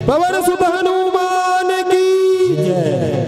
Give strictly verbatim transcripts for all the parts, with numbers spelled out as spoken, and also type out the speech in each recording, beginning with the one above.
पवन सुत हनुमान की जय।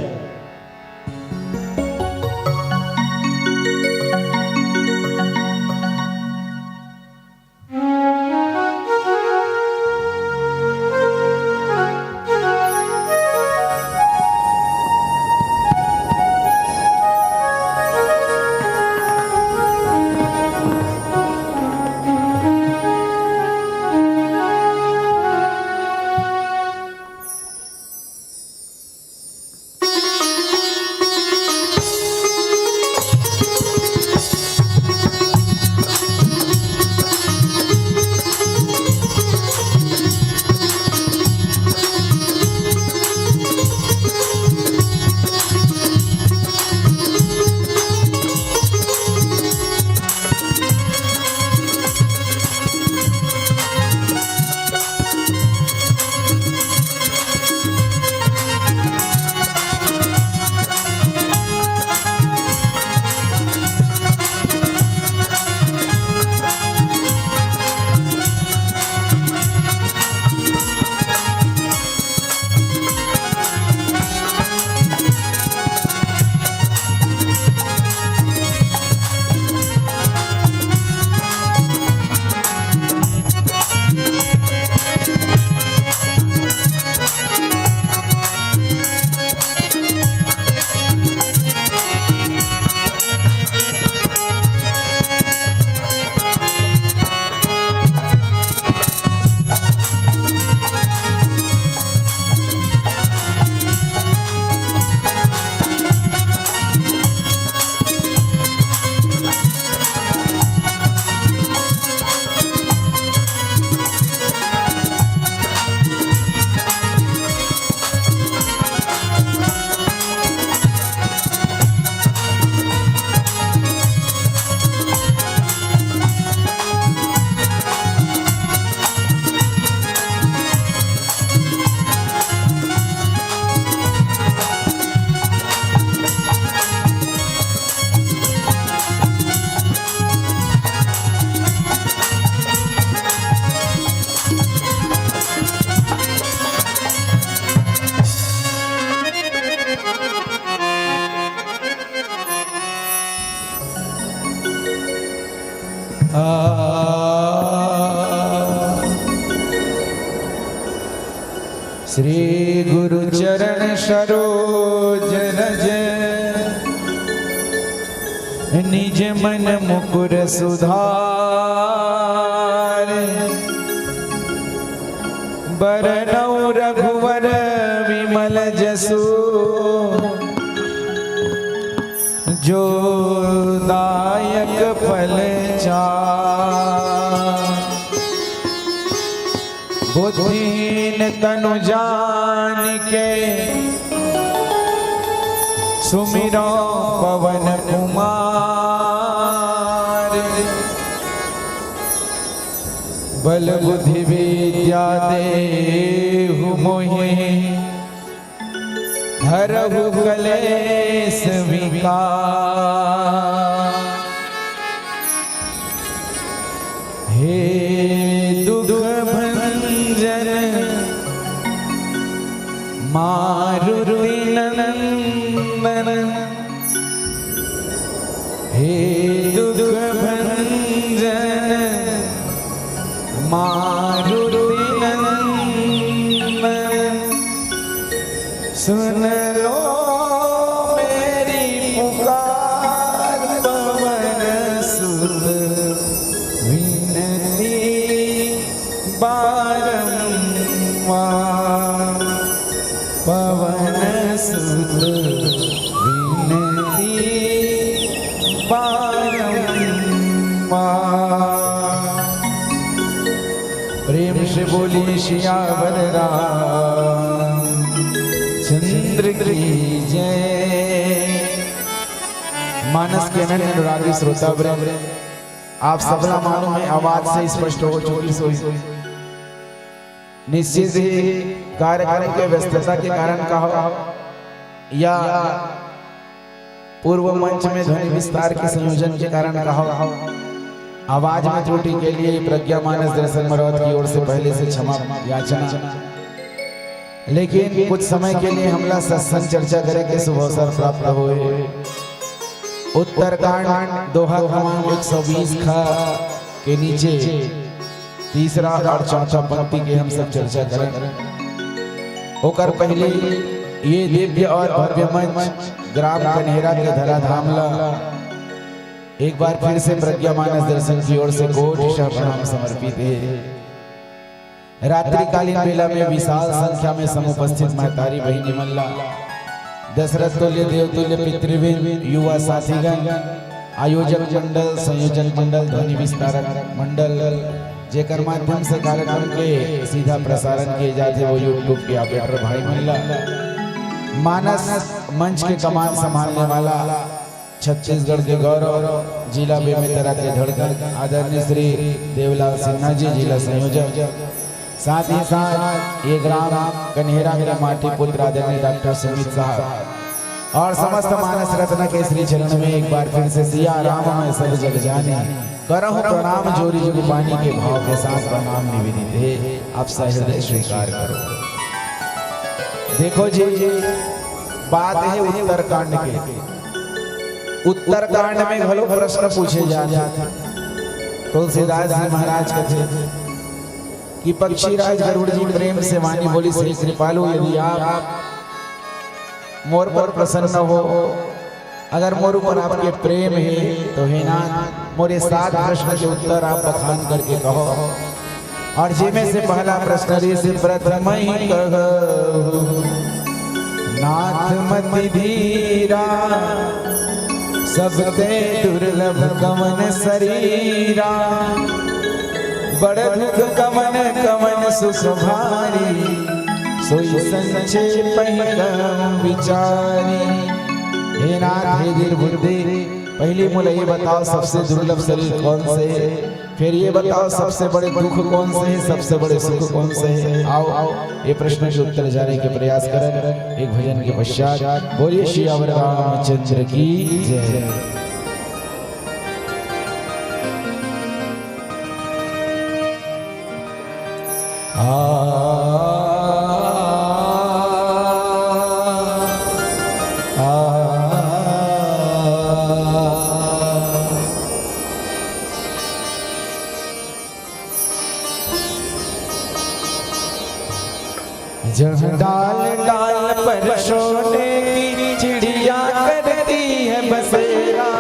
श्री गुरु चरण सरोज रज, निज मन मुकुर सुधार। बरनउँ रघुवर विमल जसु, जो दायक फल चार। बुद्धिहीन तनु जानिके, सुमिरौं पवन कुमार। बल बुद्धि विद्या देहु मोहि, हरहु कलेस विकार। हे दुख भंजन मारुति नंदन, हे दुख भंजन मारुति नंदन, सुन लो मेरी पुकार पवन सुत विनती बारंबार। पवन सुत विनती बारंबार। प्रेम से बोलिए सियावर रामचंद्र की जय। मानस के अनन्य अनुरागी श्रोता वृंद, आप सबला मालूम है, आवाज से स्पष्ट हो चुकी सोई। निश्चित ही कार्यक्रम के व्यस्तता के कारण कहो या पूर्व मंच में ध्वनि विस्तार के संयोजन के कारण कहो, आवाज में त्रुटि के लिए प्रज्ञा मानस दर्शन मरौत की ओर से पहले से क्षमा याचना। लेकिन कुछ समय के लिए हमला सत्संग चर्चा करे के शुभ अवसर प्राप्त होए। उत्तरकांड दोहा क्रमांक एक सौ बीस ख के नीचे तीसरा और चौथा पंक्ति के हम सब चर्चा करें। ओकर पहले ये दिव्य और भव्य मंच ग्राम कन्हेरा के धराधाम ला एक बार फिर से प्रज्ञा मानस दर्शन की ओर से कोटि शह प्रणाम समर्पित है। रात्रिकालीन बेला में विशाल संख्या में समुपस्थित महतारी बहिनी मन ला दशरथ तुल्य देवतुल्य पितृवृंद, युवा साथीगण, आयोजक मंडल, संयोजक मंडल, ध्वनि विस्तारक मंडल, जेकर माध्यम से कार्यक्रम के सीधा प्रसारण किए जाथे, वो YouTube के ऑपरेटर भाई मन ला, मानस मंच के कमान संभालने वाला छत्तीसगढ़ के गौरव, जिला बेमेतरा के धड़कन, आदरणीय श्री देवलाल सिन्हा जी, जिला संयोजक, साथ ही साथ ये ग्राम कन्हेरा के माटी पुत्र आदरणीय डॉक्टर सुमित साहब और समस्त मानस रत्न के श्री चरण में एक बार फिर से सिया राम मैं सब जग जानी, करहु प्रणाम जोरी जुग पानी के भाव के साथ प्रणाम निवेदित है, आप सहृदय स्वीकार करो। देखो जी, बात है उत्तरकांड के। उत्तरकांड में घलो प्रश्न पूछे जाथे। तुलसीदास जी महाराज कथे कि पक्षीराज गरुड़ जी प्रेम से वाणी बोलिस, हे कृपालु, यदि आप मोर पर प्रसन्न हो, अगर मोर ऊपर आपके प्रेम है, तो हे नाथ, मोर ये सात प्रश्न के उत्तर आप बखान करके कहो। और जेमे से पहला प्रश्न रे से प्रथम ही कह, नाथ मति धीरा, सबते दुर्लभ कवन शरीरा, बड़ दुख कवन कवन सुख भारी, सोई संक्षेप ही कहूँ विचारी। हे नाथ, हे धीर बुद्धि, पहले मोला ये बताओ, सबसे दुर्लभ शरीर कौन से है? फिर ये बताओ, सबसे बड़े दुख कौन से है, सबसे बड़े सुख कौन से है? आओ, आओ, ये प्रश्न के उत्तर जाने के प्रयास करें एक भजन के पश्चात। बोलिए सियावर रामचंद्र की जय। आ, आ, जहाँ डाल डाल पर सोने की चिड़िया करती है बसेरा,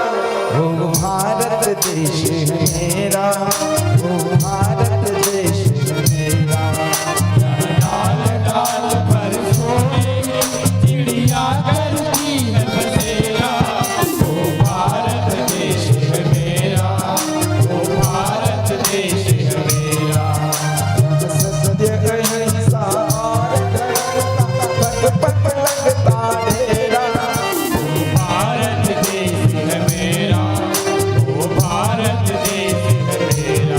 वो भारत देश है मेरा, वो भारत देश है मेरा। जहाँ डाल डाल पर सोने की चिड़िया करती है बसेरा, वो भारत देश है मेरा, वो भारत देश है मेरा। सत्य अहिंसा और करुणा, पग पग लगता डेरा। वो भारत देश है मेरा, वो भारत देश है मेरा।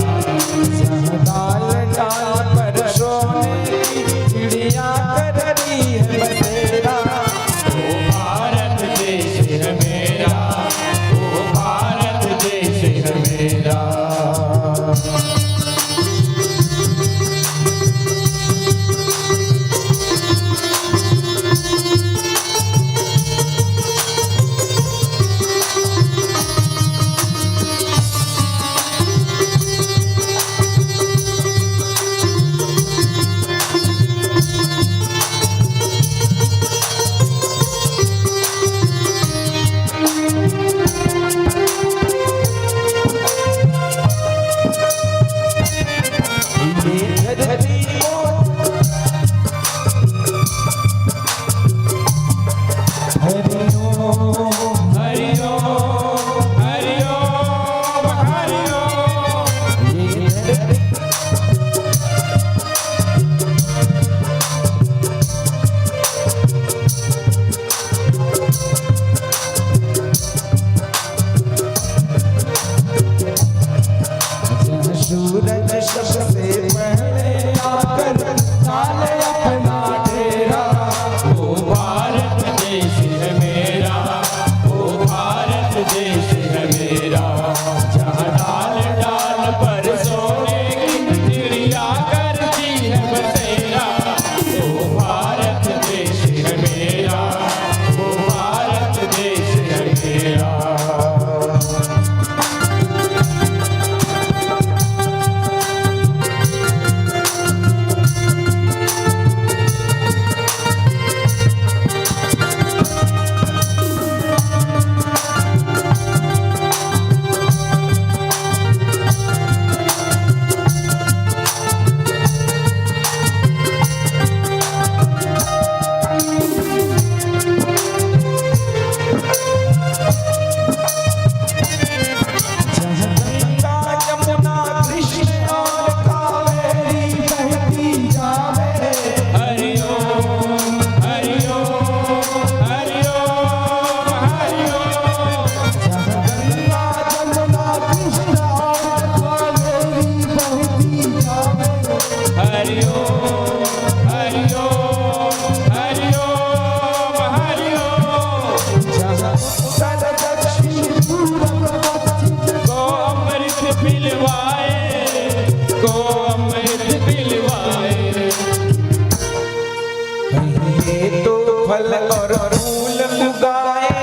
फल और फूल उगाए,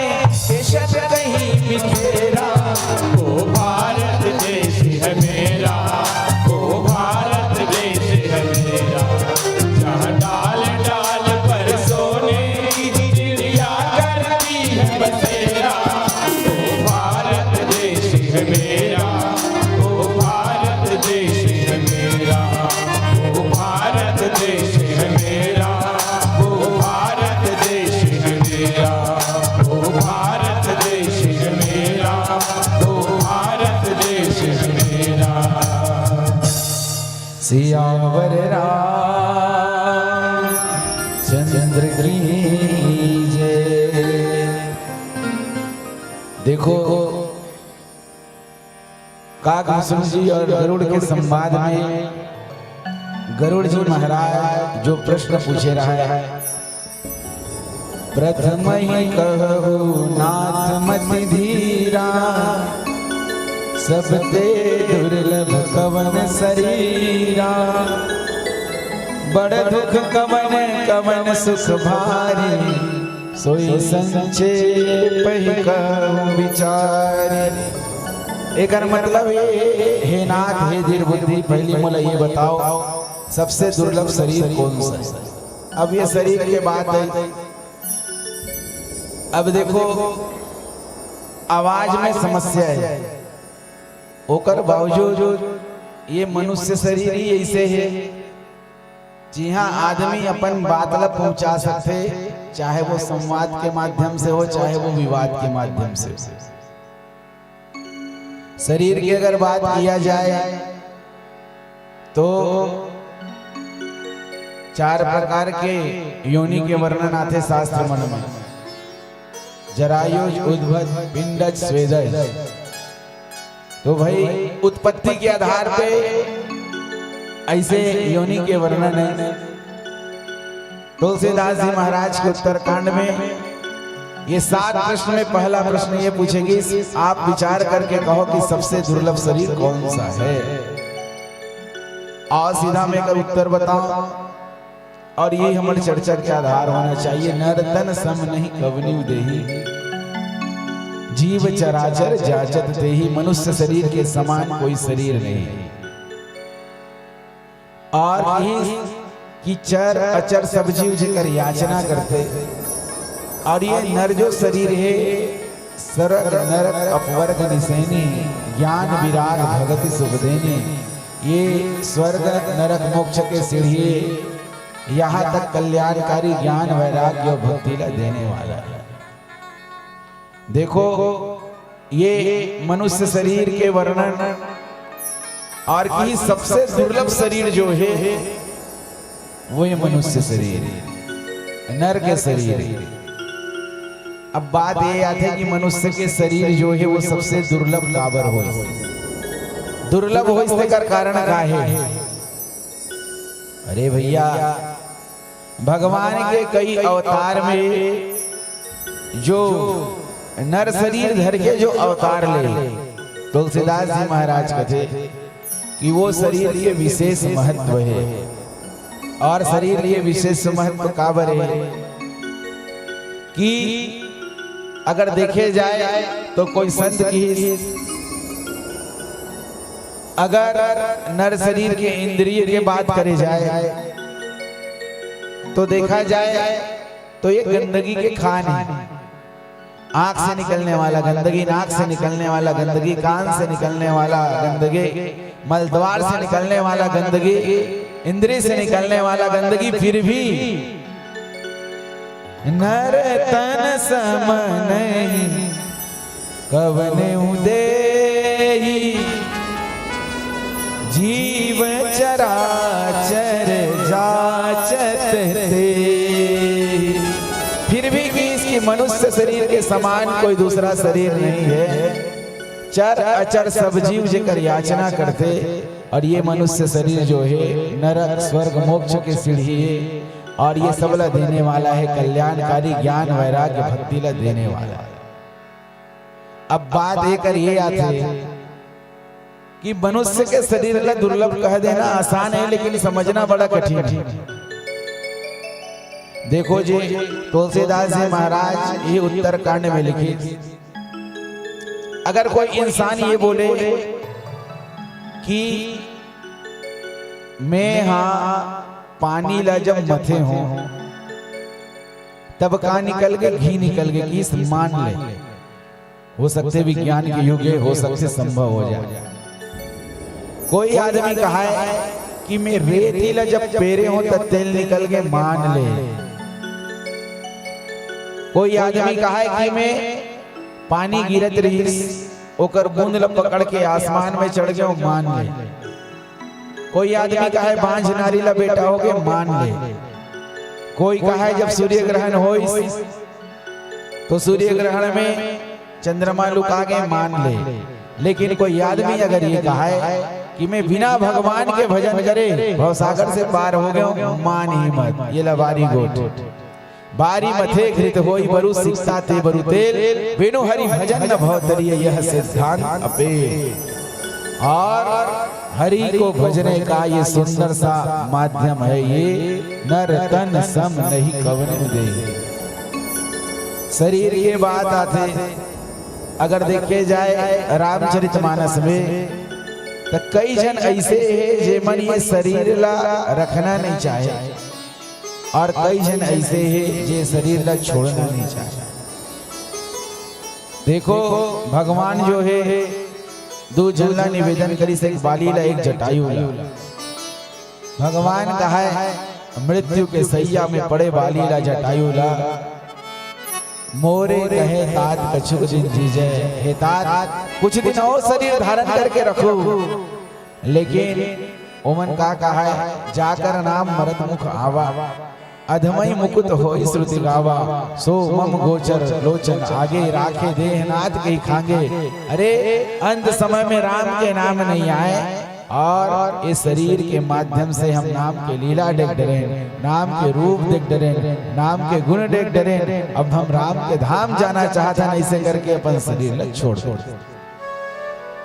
ये शत कहीं बिखेरा। ओ भारत देश है मेरा, ओ भारत देश है मेरा, जहाँ डाल डाल पर सोने की चिड़िया करती है बसेरा। ओ भारत देश है मेरा, ओ भारत देश है मेरा, ओ भारत देश है मेरा, ओ भारत देश है मेरा, ओ भारत देश है मेरा, ओ भारत देश है मेरा। सियावर रामचंद्र की जय। देखो, काक भीष्म जी और गरुड़ के संवाद में गरुड़ जी महाराज जो प्रश्न पूछे रहा है, प्रथम ही कहहु नाथ मति धीरा, सबते दुर्लभ कवन शरीरा। बड़ दुख कवन कवन सुख भारी, सोई संक्षेप ही कहूँ विचारी। एकर मतलब ये, हे नाथ, हे धीर बुद्धि, पहली मोला ये बताओ, सबसे दुर्लभ शरीर कौन सा है? अब ये शरीर के बात है। अब देखो, आवाज में समस्या है, ओकर बावजूद ये मनुष्य शरीर ही ऐसे है, जिहाँ आदमी अपन बात ला पहुँचा सकथे, चाहे वो संवाद के माध्यम से हो, चाहे वो विवाद के माध्यम से हो। शरीर की अगर बात किया जाए तो चार प्रकार के योनि के वर्णन आथे शास्त्र मन में, जरायुज, उद्भव, पिंडज, स्वेदज। तो भाई, उत्पत्ति के आधार पे ऐसे योनि के वर्णन है। तुलसीदास जी महाराज के उत्तरकांड में ये सात प्रश्न में पहला प्रश्न ये पूछेगी, आप विचार करके कहो कि सबसे दुर्लभ शरीर कौन सा है। आओ सीधा मैं एकर उत्तर बताओ, और ये हमर चर्चा के आधार होना चाहिए। नर तन सम नहीं कवनी देही, जीव चराचर जाचत तेही। मनुष्य शरीर के समान कोई शरीर नहीं। और इस कि चर अचर सब जीव जेकर याचना करते, और ये नर जो शरीर है, स्वर्ग नरक अपवर्ग निसैनी, ज्ञान विराग भगति सुख देनी। ये स्वर्ग नरक मोक्ष के सीढ़ी, यहाँ तक कल्याणकारी ज्ञान वैराग्य और भक्ति ला देने वाला है। देखो, ये मनुष्य शरीर के वर्णन, और कि सबसे दुर्लभ शरीर जो है, वो ये मनुष्य शरीर, नर के शरीर। अब बात ये आथे कि मनुष्य के शरीर जो है, वो सबसे दुर्लभ काबर होइस? दुर्लभ होइस तेकर कारण का है? अरे भैया, भगवान के कई अवतार में जो नर शरीर धर के जो अवतार ले, तुलसीदास जी महाराज कथे कि वो शरीर के विशेष महत्व है। और शरीर के विशेष महत्व काबर है कि अगर देखे जाए तो कोई संत की, अगर नर शरीर के इंद्रिय के बात करे जाए तो देखा जाए तो ये गंदगी के खान है। आंख से निकलने वाला गंदगी, नाक से निकलने वाला गंदगी, कान से निकलने वाला गंदगी, मलद्वार से निकलने वाला गंदगी, इंद्री से निकलने वाला गंदगी, फिर भी नर तन सम नहीं कवन उदेही, जीव चराचर जाचत ते। फिर भी कि इसकी मनुष्य शरीर के समान कोई दूसरा शरीर नहीं है। चर अचर सब जीव जेकर याचना करते, और ये मनुष्य शरीर जो है, नरक स्वर्ग मोक्ष के सीढ़ी है, और ये सबला देने वाला है, कल्याणकारी ज्ञान वैराग्य भक्ति ला देने वाला। अब बात एकर ये आथे कि मनुष्य के शरीर ला दुर्लभ कह देना आसान है, लेकिन समझना बड़ा कठिन है। देखो जी, तुलसीदास जी महाराज ये उत्तरकांड में लिखे, अगर कोई इंसान ये बोले कि मैं हा पानी ला जब मथे हों, तब का निकल गे? घी निकल गे, कि मान ले। हो सकथे विज्ञान के युग हे, हो सकथे संभव हो जाए। कोई आदमी कहाय कि मैं रेती ला जब पेरे हों त तेल निकल गे, मान ले। कोई आदमी कहाय कि मैं पानी गिरत रहिस, ओकर बूंद ला पकड़ के आसमान में चढ़ गेंव, मान ले। कोई आदमी कहाय बांझ नारी ला बेटा होगे, मान ले। कोई कहाय जब सूर्य ग्रहण होइस तो सूर्य ग्रहण में चंद्रमा लुका गे, मान ले। लेकिन कोई आदमी अगर ये कहाय कि मैं बिना भगवान के भजन करे भवसागर से पार हो गेंव, मान ही मत, ये ला बारी गोठ। बारी मथे घृत होई बरु, सिकता ते बरु तेल, बिनु हरि भजन न भव तरिय, यह सिद्धांत अपेल। और हरि को भजने का ये सुंदर सा माध्यम है, ये नर तन सम नहीं कवनेउ देह। शरीर के बात आथे, अगर देखे जाए रामचरितमानस में, त कई झन ऐसे हे जेमन ये शरीर ला रखना नहीं चाहे, और कई झन ऐसे हे जे शरीर ला छोड़ना नहीं चाहे। देखो, भगवान जो हे, दू झन ला निवेदन करिस, एक बाली ला, एक जटायु ला। भगवान कहाय, मृत्यु के सैया में पड़े बाली ला, जटायु ला, मोरे कहे तात कछुक दिन जीजे। हे तात, कुछ दिन और शरीर धारण करके रखो। लेकिन ओमन का कहाय, जाकर नाम मरत मुख आवा, अधमई मुकुत होई श्रुति गावा, सो मम गोचर लोचन आगे, राखे देहनाथ के खांगे। अरे, अंत समय में राम के नाम नहीं आए, और ये शरीर के माध्यम से हम नाम के लीला देख डरेन, नाम के रूप देख डरेन, नाम के गुण देख डरेन। अब हम राम के धाम जाना चाहत हन, ऐसे करके अपन शरीर ला छोड़ दे।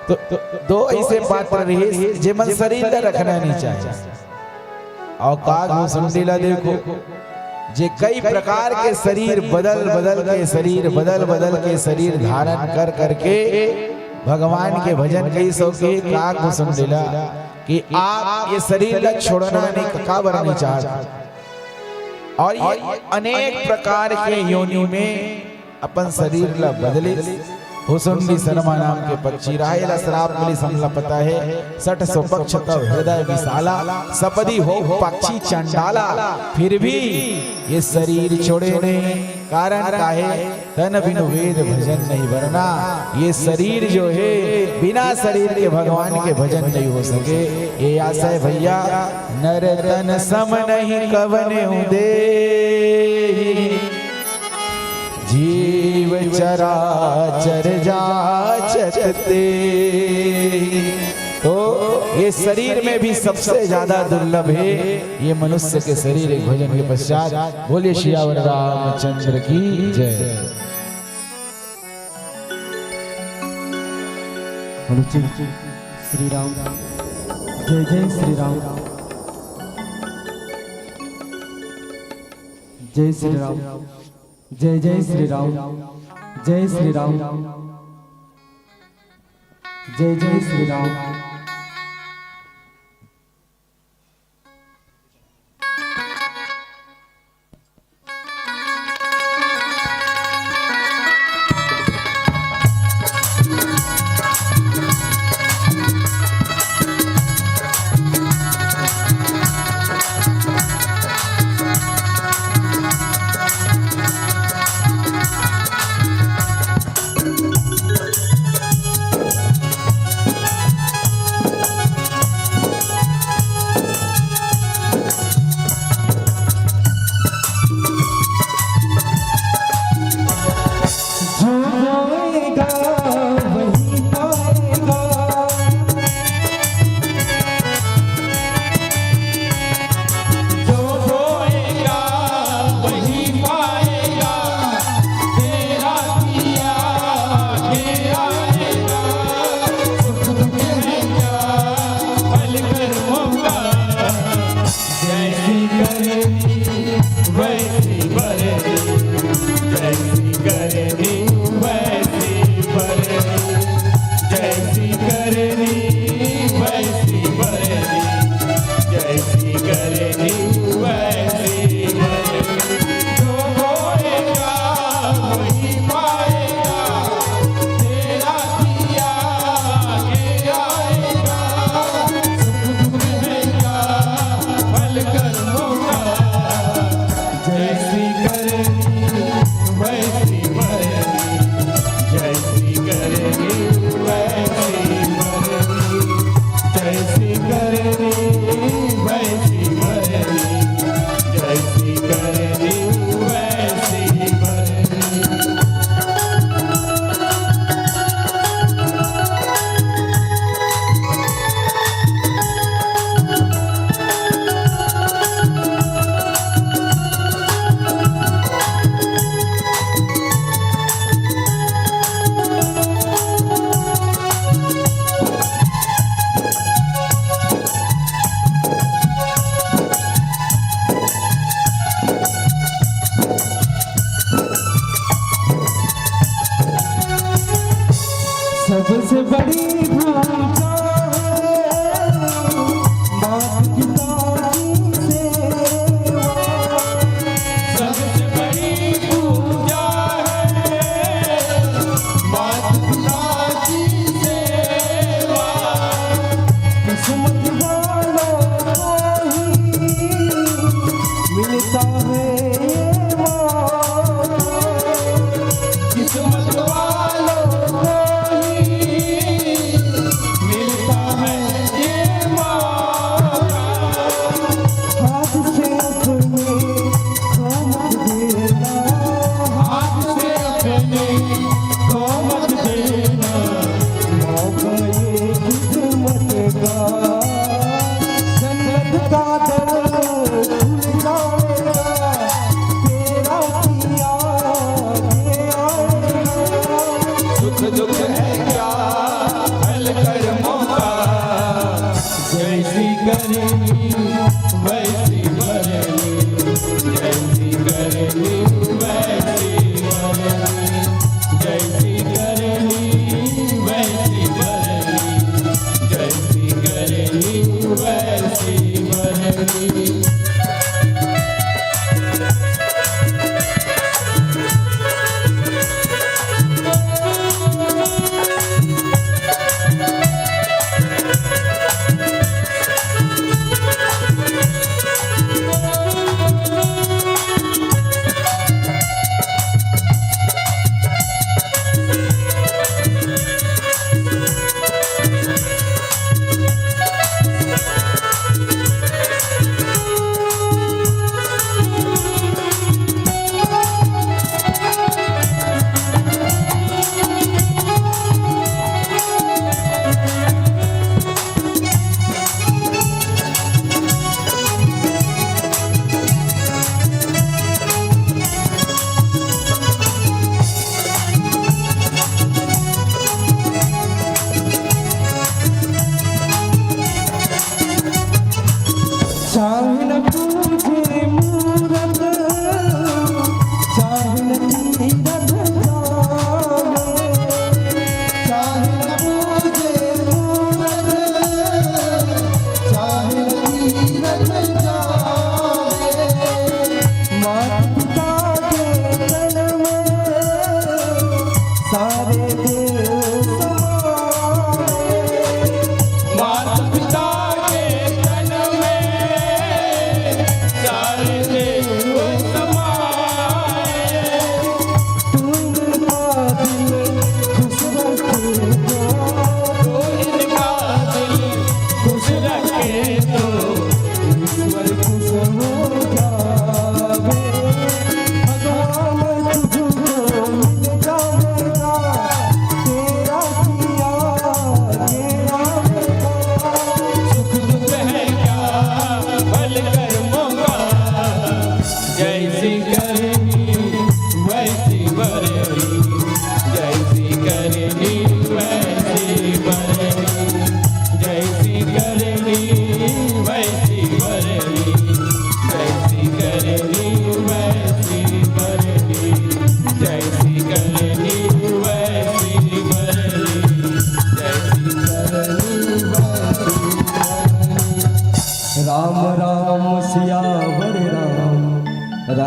तो, तो दो ऐसे पात्र रहिस जेमन शरीर ला रखना नहीं चाहे। और काग भुसुंडी ला देखो, जे कई प्रकार के शरीर बदल बदल के, शरीर बदल बदल के, शरीर धारण कर करके भगवान के भजन कई सौ के काग भुसुंडी ला कि आप ये शरीर ला छोड़ना नहीं, काबर नहीं चाहत। और ये अनेक प्रकार के योनि में अपन शरीर ला बदले। भुसुंडी सनमा नाम के पक्षी राहे ला श्राप मिलिस, हमला पता हे। सठ सौ पक्ष तव हृदय विशाला, सपदी हो पक्षी चंडाला। फिर भी ये शरीर छोड़े नहीं, कारण काहे? तन बिनु वेद भजन नहीं बरना। ये शरीर जो हे, बिना शरीर के भगवान के भजन नहीं हो सके। ये आशय भैया, नर तन सम नहीं कवनेउ देहि, जीव चराचर तेहि। तो ये शरीर में भी सबसे ज्यादा दुर्लभ हे ये मनुष्य के शरीर। एक भजन के पश्चात बोलिए सियावर रामचंद्र की जय। बोलो जी, श्री राम, जय जय श्री राम, जय श्री राम, जय जय श्री राम, जय श्री राम, जय जय श्री राम।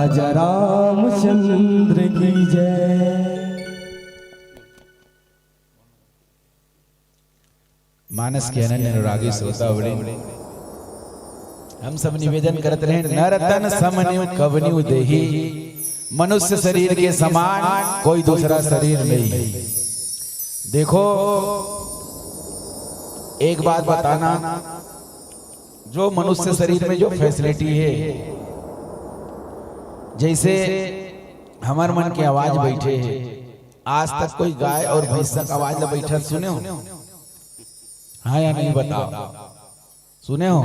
राजा रामचंद्र की जय। मानस के अनन्य अनुरागी श्रोता वृंद, हम सब निवेदन करत रहे, नर तन समन्यु कवन्यु देही, मनुष्य शरीर के समान कोई दूसरा शरीर नहीं। देखो, एक बात बताना, जो मनुष्य शरीर में जो फैसिलिटी है, जैसे हमर मन के आवाज बैठे है, आज तक कोई गाय और भैंसा का आवाज ला बैठत सुने हो? हाँ या नहीं बताओ, सुने हो?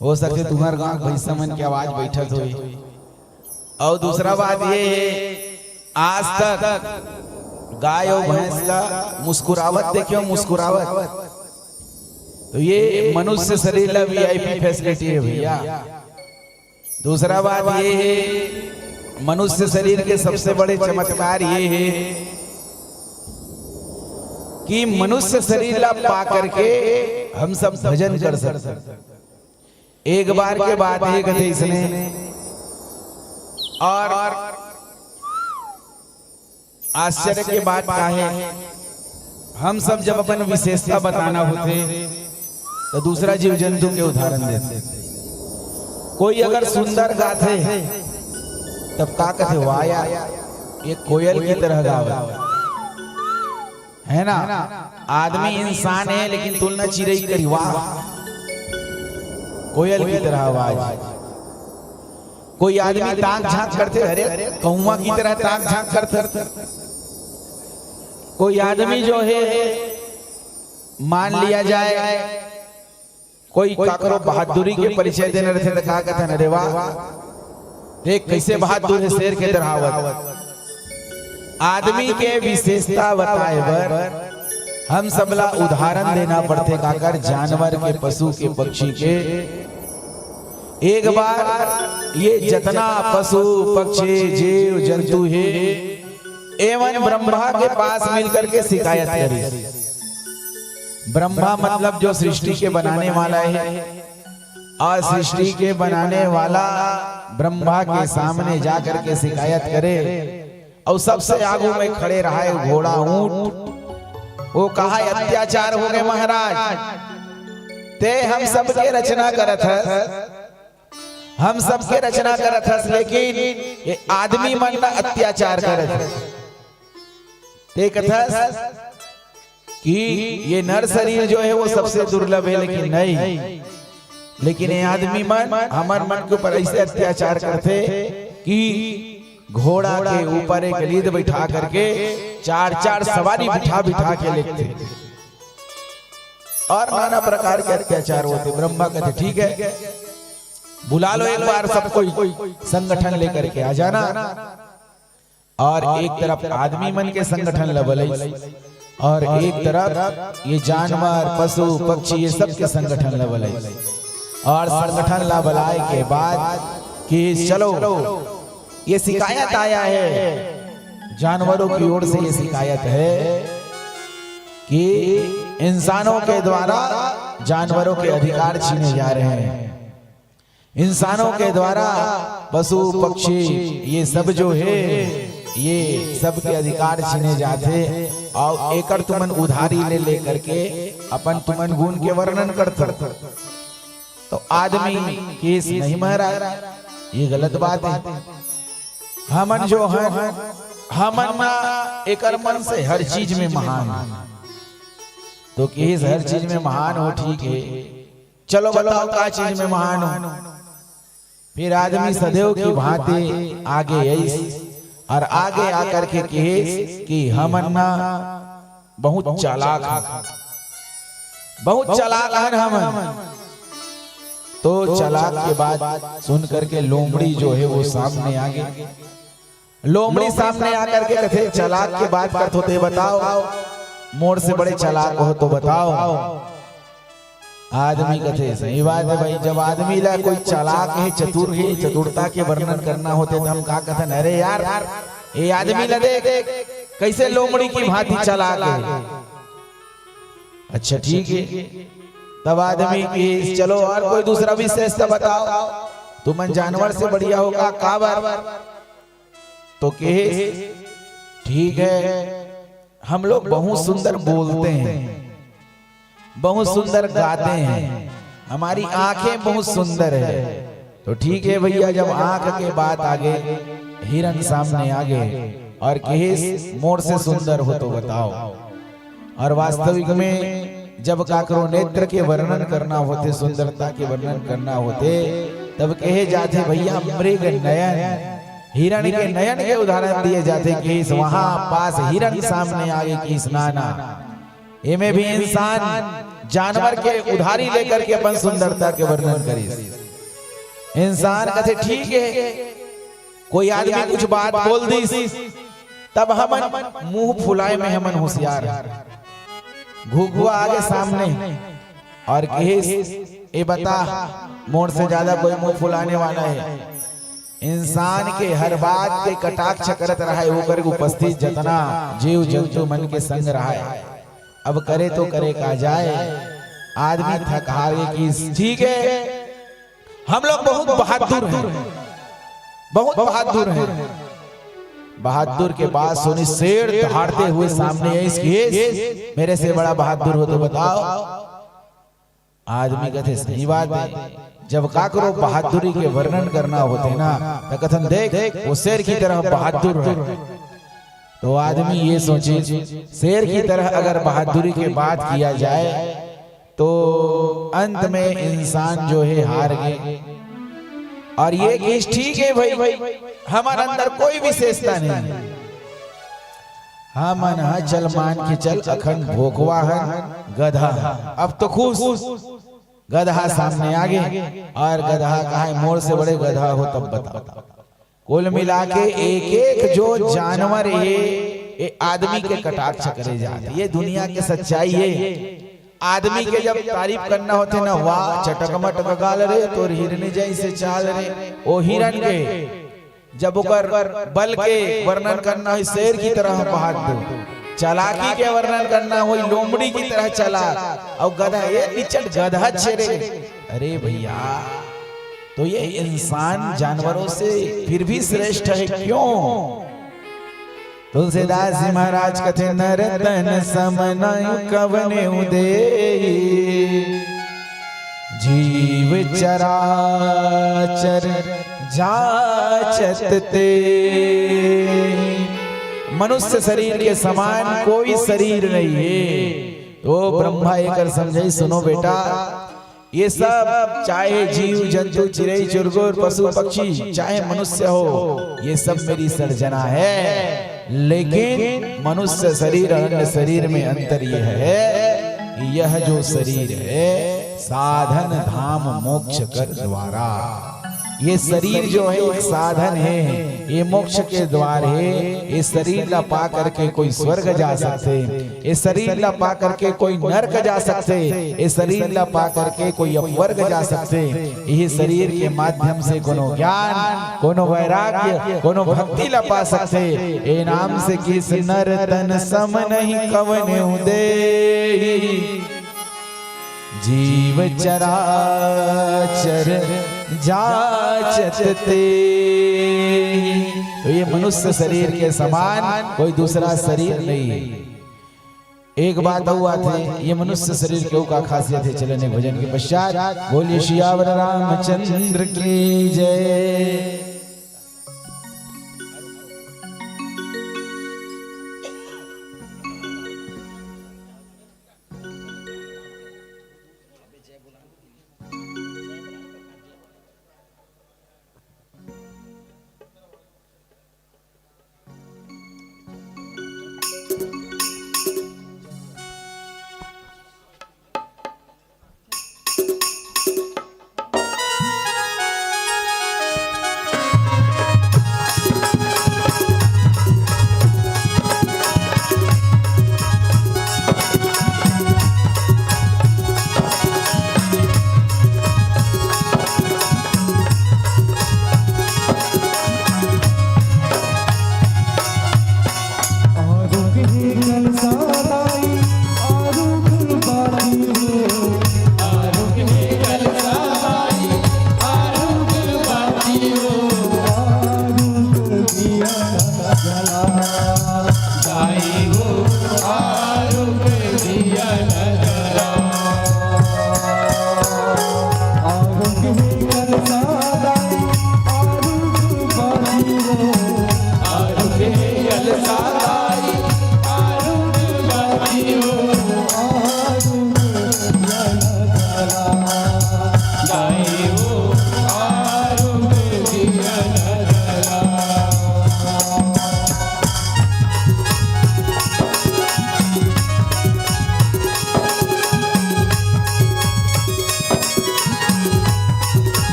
हो सकथे तुम्हर गांव भैंसा मन के आवाज बैठत होही। और दूसरा बात ये है, आज तक गाय और भैंस ला मुस्कुरावत देखे हो, मुस्कुरावत। तो ये मनुष्य शरीर ला वीआईपी फैसिलिटी है भैया। दूसरा बात ये है, मनुष्य शरीर के सबसे बड़े चमत्कार ये है कि मनुष्य शरीर ला पा करके हम सब भजन कर सकते हैं। एक बार के बात ये कथे इसने, और आश्चर्य के बात का है, हम सब जब अपन विशेषता बताना होथे, तो दूसरा जीव जंतु के उदाहरण देथे। कोई अगर सुंदर गाथे, तब का कथे, "वाह यार, ये कोयल की तरह गावे," है ना? आदमी इंसान है, लेकिन तुलना चिरई करी, "वाह, कोयल की तरह आवाज।" कोई आदमी ताक झांक करथे, "अरे, कौवा की तरह ताक झांक करथे।" कोई आदमी जो है, मान लिया जाए, कोई काकरो बहादुरी के परिचय देना रहिथे, त का कथन, "अरे वाह, देख कैसे बहादुर है, शेर के तरह आवत।" आदमी के विशेषता बताए बर हम सबला उदाहरण देना पड़थे, काकर, जानवर के, पशु के, पक्षी के। एक बार ये जतना पशु, पक्षी, जीव, जंतु है, एमन ब्रह्मा के पास मिल करके शिकायत करिस। ब्रह्मा मतलब जो सृष्टि के बनाने वाला है, और सृष्टि के बनाने वाला ब्रह्मा के सामने जा करके शिकायत करे, और सबसे आगू में खड़े रहा है घोड़ा, ऊंट। वो कहा, "अत्याचार हो गए महाराज, ते हम सबके रचना करत हस, हम सबके रचना करत हस, लेकिन ये आदमी मन ला अत्याचार करत हस।" ते कथस कि ये नर शरीर जो है, वो सबसे दुर्लभ है, लेकिन नहीं, लेकिन ये आदमी मन हमर मन के ऊपर ऐसे अत्याचार करथे कि घोड़ा के ऊपर एक लीद बैठा करके चार चार सवारी बिठा बिठा के लेगथे, और नाना प्रकार के अत्याचार होथे। ब्रह्मा कथे, "ठीक है, बुला लो एक बार सब कोई, संगठन लेकर के आ जाना।" और एक तरफ आदमी मन के संगठन ला बलइस, और एक तरफ ये जानवर, पशु, पक्षी, ये सब के संगठन ला बलइस। और संगठन ला बलाए के बाद कि चलो, ये शिकायत आया है, जानवरों की ओर से ये शिकायत है कि इंसानों के द्वारा जानवरों के अधिकार छीने जा रहे हैं, इंसानों के द्वारा पशु पक्षी ये सब जो है, ये सब के अधिकार छीने जाथे, और एकर तुमन उधारी ले लेकर के अपन तुमन गुण के वर्णन करथो। तो आदमी कहिस, "नहीं महाराज, ये गलत बात है। हमन जो हन, हमन ना एकर मन से हर चीज में महान हन।" तो कहिस, "हर चीज में महान हो, ठीक है, चलो बताओ का चीज में महान हो?" फिर आदमी सदैव की भांति आगे आइस, और आगे आकर के कहिस कि हमन ना बहुत चालाक हन, बहुत चालाक हन हमन। तो चालाक के बात सुन करके लोमड़ी जो है, वो सामने आ गई। लोमड़ी सामने आकर के कथे, "चालाक के बात करत हो, ते बताओ, मोर से बड़े चालाक हो तो बताओ।" आदमी कथे, "सही बात है भाई, जब आदमी ला कोई चालाक है, चतुर है, चतुरता के वर्णन करना होथे, तो हम का कथन, 'अरे यार, ये आदमी ला देख, कैसे लोमड़ी की भांति चालाक है।'" अच्छा, ठीक है। तब आदमी कहिस, "चलो, और कोई दूसरा विशेषता बताओ।" तुमन जानवर से बढ़िया हो का, काबर? तो कहे, ठीक है, हम लोग बहुत सुंदर बोलते हैं, बहुत सुंदर गाते हैं, हमारी आंखें बहुत सुंदर है। तो ठीक है भैया, जब आंख के बात आ गए, हिरन सामने आ गए और कहे, मोर से सुंदर हो तो बताओ। और वास्तविक में जब काकरो नेत्र के वर्णन करना होथे, सुंदरता के वर्णन करना होथे, तब कहे जाथे, भैया, मृग नयन, हिरण के नयन के उदाहरण दिए जाथे कि इस वहां पास हिरण सामने आगे कि इस नाना, एमे भी इंसान जानवर के उधारी लेकर के अपन सुंदरता के वर्णन करिस। इंसान कथे, ठीक है, कोई आदमी कुछ बात बोल दिस, तब हमन मुंह फुलाए में हमन होशियार हन। घुघुआ आगे सामने और कहिस, ए बता, मोर से ज्यादा कोई मुंह फुलाने वाला है? इंसान के हर बात के कटाक्ष करत रहय, ओकर उपस्थित जतना जीव जंतु मन के संग रहय। अब करे तो करे का जाए, आदमी थक हार गे कि ठीक है, हम लोग बहुत बहादुर हैं, बहुत बहादुर हैं। बहादुर के बात सुनी, शेर दहाड़ते हुए सामने आइस कि मेरे से बड़ा बहादुर हो तो बताओ। आदमी कथे, सही बात है, जब काकरो बहादुरी के वर्णन करना होथे ना, तो कथन, देख, वो शेर की तरह बहादुर है। तो आदमी ये सोचे, शेर की तरह अगर बहादुरी के बात किया जाए, तो अंत में इंसान जो है, हार गे। और ये कहिस, ठीक है भाई, हमर अंदर कोई विशेषता नहीं, हमन ह चल, मान के चल, अखंड भोकवा हन, गधा हन। अब तो खुश, गधा सामने आगे और गधा कहे, मोर से बड़े गधा हो तब बताओ। कुल मिला के एक एक जो जानवर हे, ये आदमी के कटाक्ष करे जात हे। ये दुनिया के सच्चाई हे। आदमी के जब तारीफ करना होथे ना, वाह, चटक मटक गाल रे, तोर हिरनी जैसे चाल रे, ओ हिरन के। जब ओकर बल के वर्णन करना होही, शेर की तरह बहादुर, चालाकी के वर्णन करना होही, लोमड़ी की तरह चालाक, अउ गधा, ए निचट गधा छे रे। अरे भैया, तो ये इंसान जानवरों से फिर भी श्रेष्ठ है, क्यों? तुलसीदास जी महाराज कथे, नर तन सम नहिं कवनेउ देहि, जीव चराचर जाचत तेहि। मनुष्य शरीर के समान कोई शरीर नहीं है। तो ब्रह्मा एकर समझाइस, सुनो बेटा, ये सब, चाहे जीव जंतु, चिरई चुरगुर, पशु पक्षी, चाहे मनुष्य हो, ये सब मेरी सर्जना है। लेकिन मनुष्य शरीर और अन्य शरीर में अंतर यह है कि यह जो शरीर है, साधन धाम मोक्ष कर द्वारा। ये शरीर जो है, एक साधन है, ये मोक्ष के द्वार है। ये शरीर ला पा करके कोई स्वर्ग जा सकथे, ये शरीर ला पा करके कोई नरक जा सकथे, ये शरीर ला पा करके कोई अपवर्ग जा सकथे। यही शरीर के माध्यम से कोनो ज्ञान, कोनो वैराग्य, कोनो भक्ति ला पा सकथे। ए नाम से किस नर तन सम नहीं कवनेउ देहि, जीव चराचर जाचत तेहि। तो ये मनुष्य शरीर के समान कोई दूसरा शरीर नहीं है। एक बात अउ आथे, ये मनुष्य शरीर के अउ का खासियत है, चलेन भजन के पश्चात। बोलिए सियावर रामचंद्र की जय।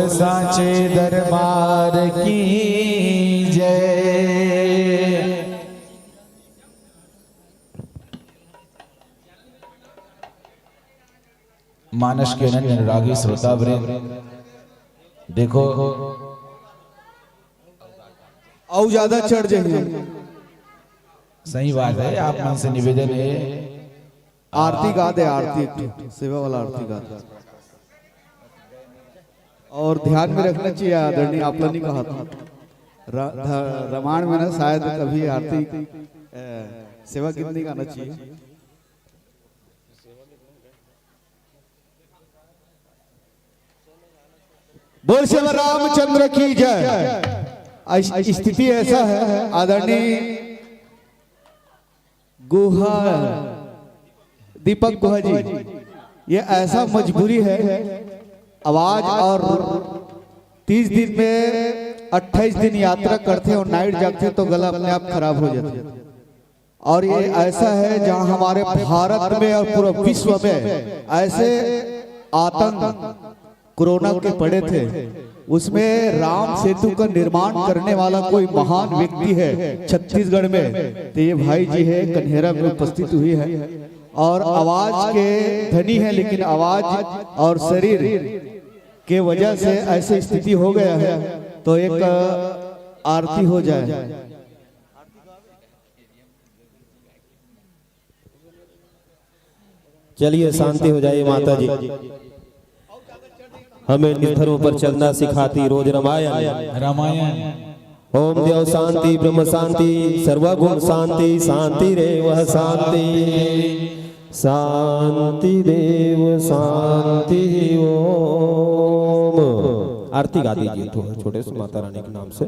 सांचे दरबार की जय। मानस के अनन्य अनुरागी श्रोता वृंद, देखो, अउ ज्यादा चढ़ जाही। सही बात है, आप मन से निवेदन है। आरती गा दे, आरती एक ठो, सेवा वाला आरती गा दे। और ध्यान में रखना चाहिए आदरणीय, आप लोग नहीं कहा था। र-, ध-, रामायण में ना शायद कभी आरती, अ, सेवा गीत नहीं गाना चाहिए। बोल श्री रामचंद्र की जय। आज स्थिति ऐसा है, आदरणीय गुहा, दीपक गुहा जी, ये ऐसा मजबूरी है, आवाज और तीस दिन में अट्ठाईस दिन यात्रा करते हैं और नाइट जागते हैं तो गला अपने आप खराब हो जाता है। और ये ऐसा है जहां हमारे भारत में और पूरा विश्व में ऐसे आतंक कोरोना के पड़े थे, उसमें राम सेतु का निर्माण करने वाला कोई महान व्यक्ति है छत्तीसगढ़ में, तो ये भाई जी है, कन्हेरा में उपस्थित हुई है और आवाज के धनी है, लेकिन आवाज और शरीर के वजह से ऐसी स्थिति हो गया है, तो एक आरती हो जाए। चलिए, शांति हो जाए माता जी। हमें निज धर्म पर चलना सिखाती रोज रामायण। रामायण। ओम देव शांति, ब्रह्म शांति, सर्वगुण शांति, शांति रे वह शांति, शांति देव शांति। ओम। आरती गा दीजिए थोड़ा छोटे से माता रानी के नाम से।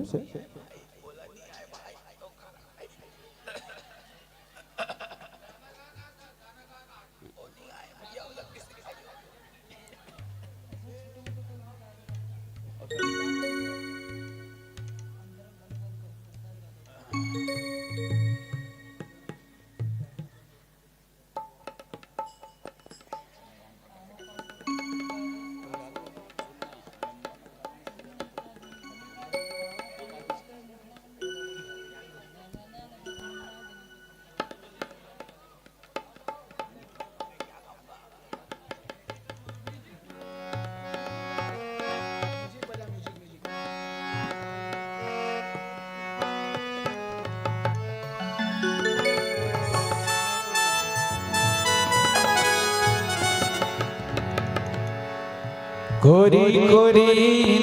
कोरी कोरी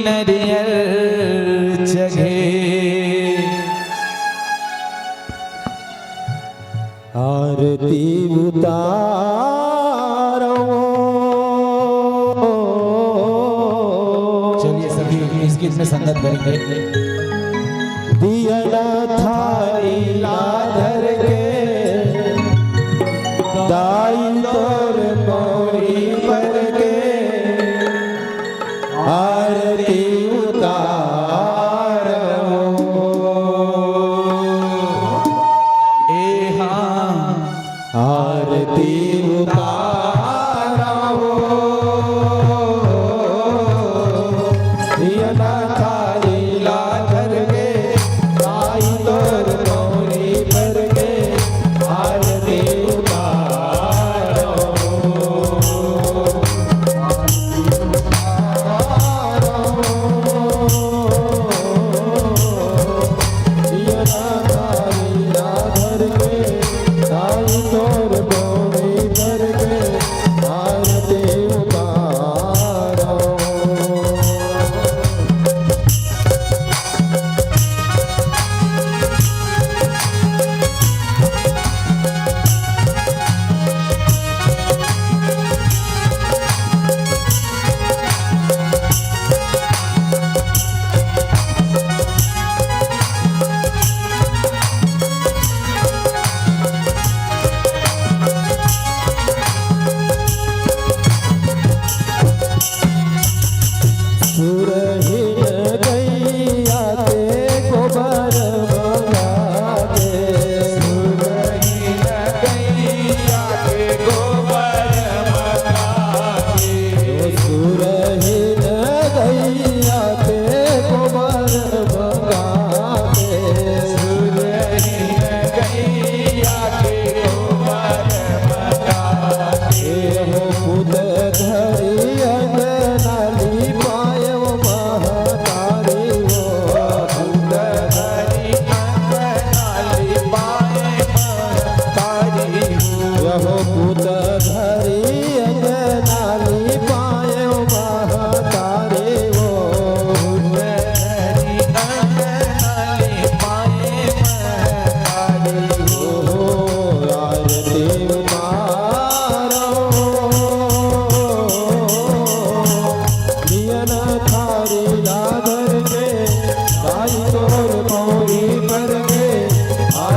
नरियर चघे। आरती उतारो। चलिए, सभी इस गीत में संगत करेंगे। दिया ना थारी ला धर के, दाई तोर मोरी पर के, आरती उतारो। ए हाँ। आरती उतारो। ये ना थारी ला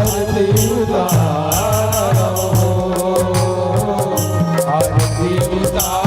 आरती उतारो, आरती उतारो।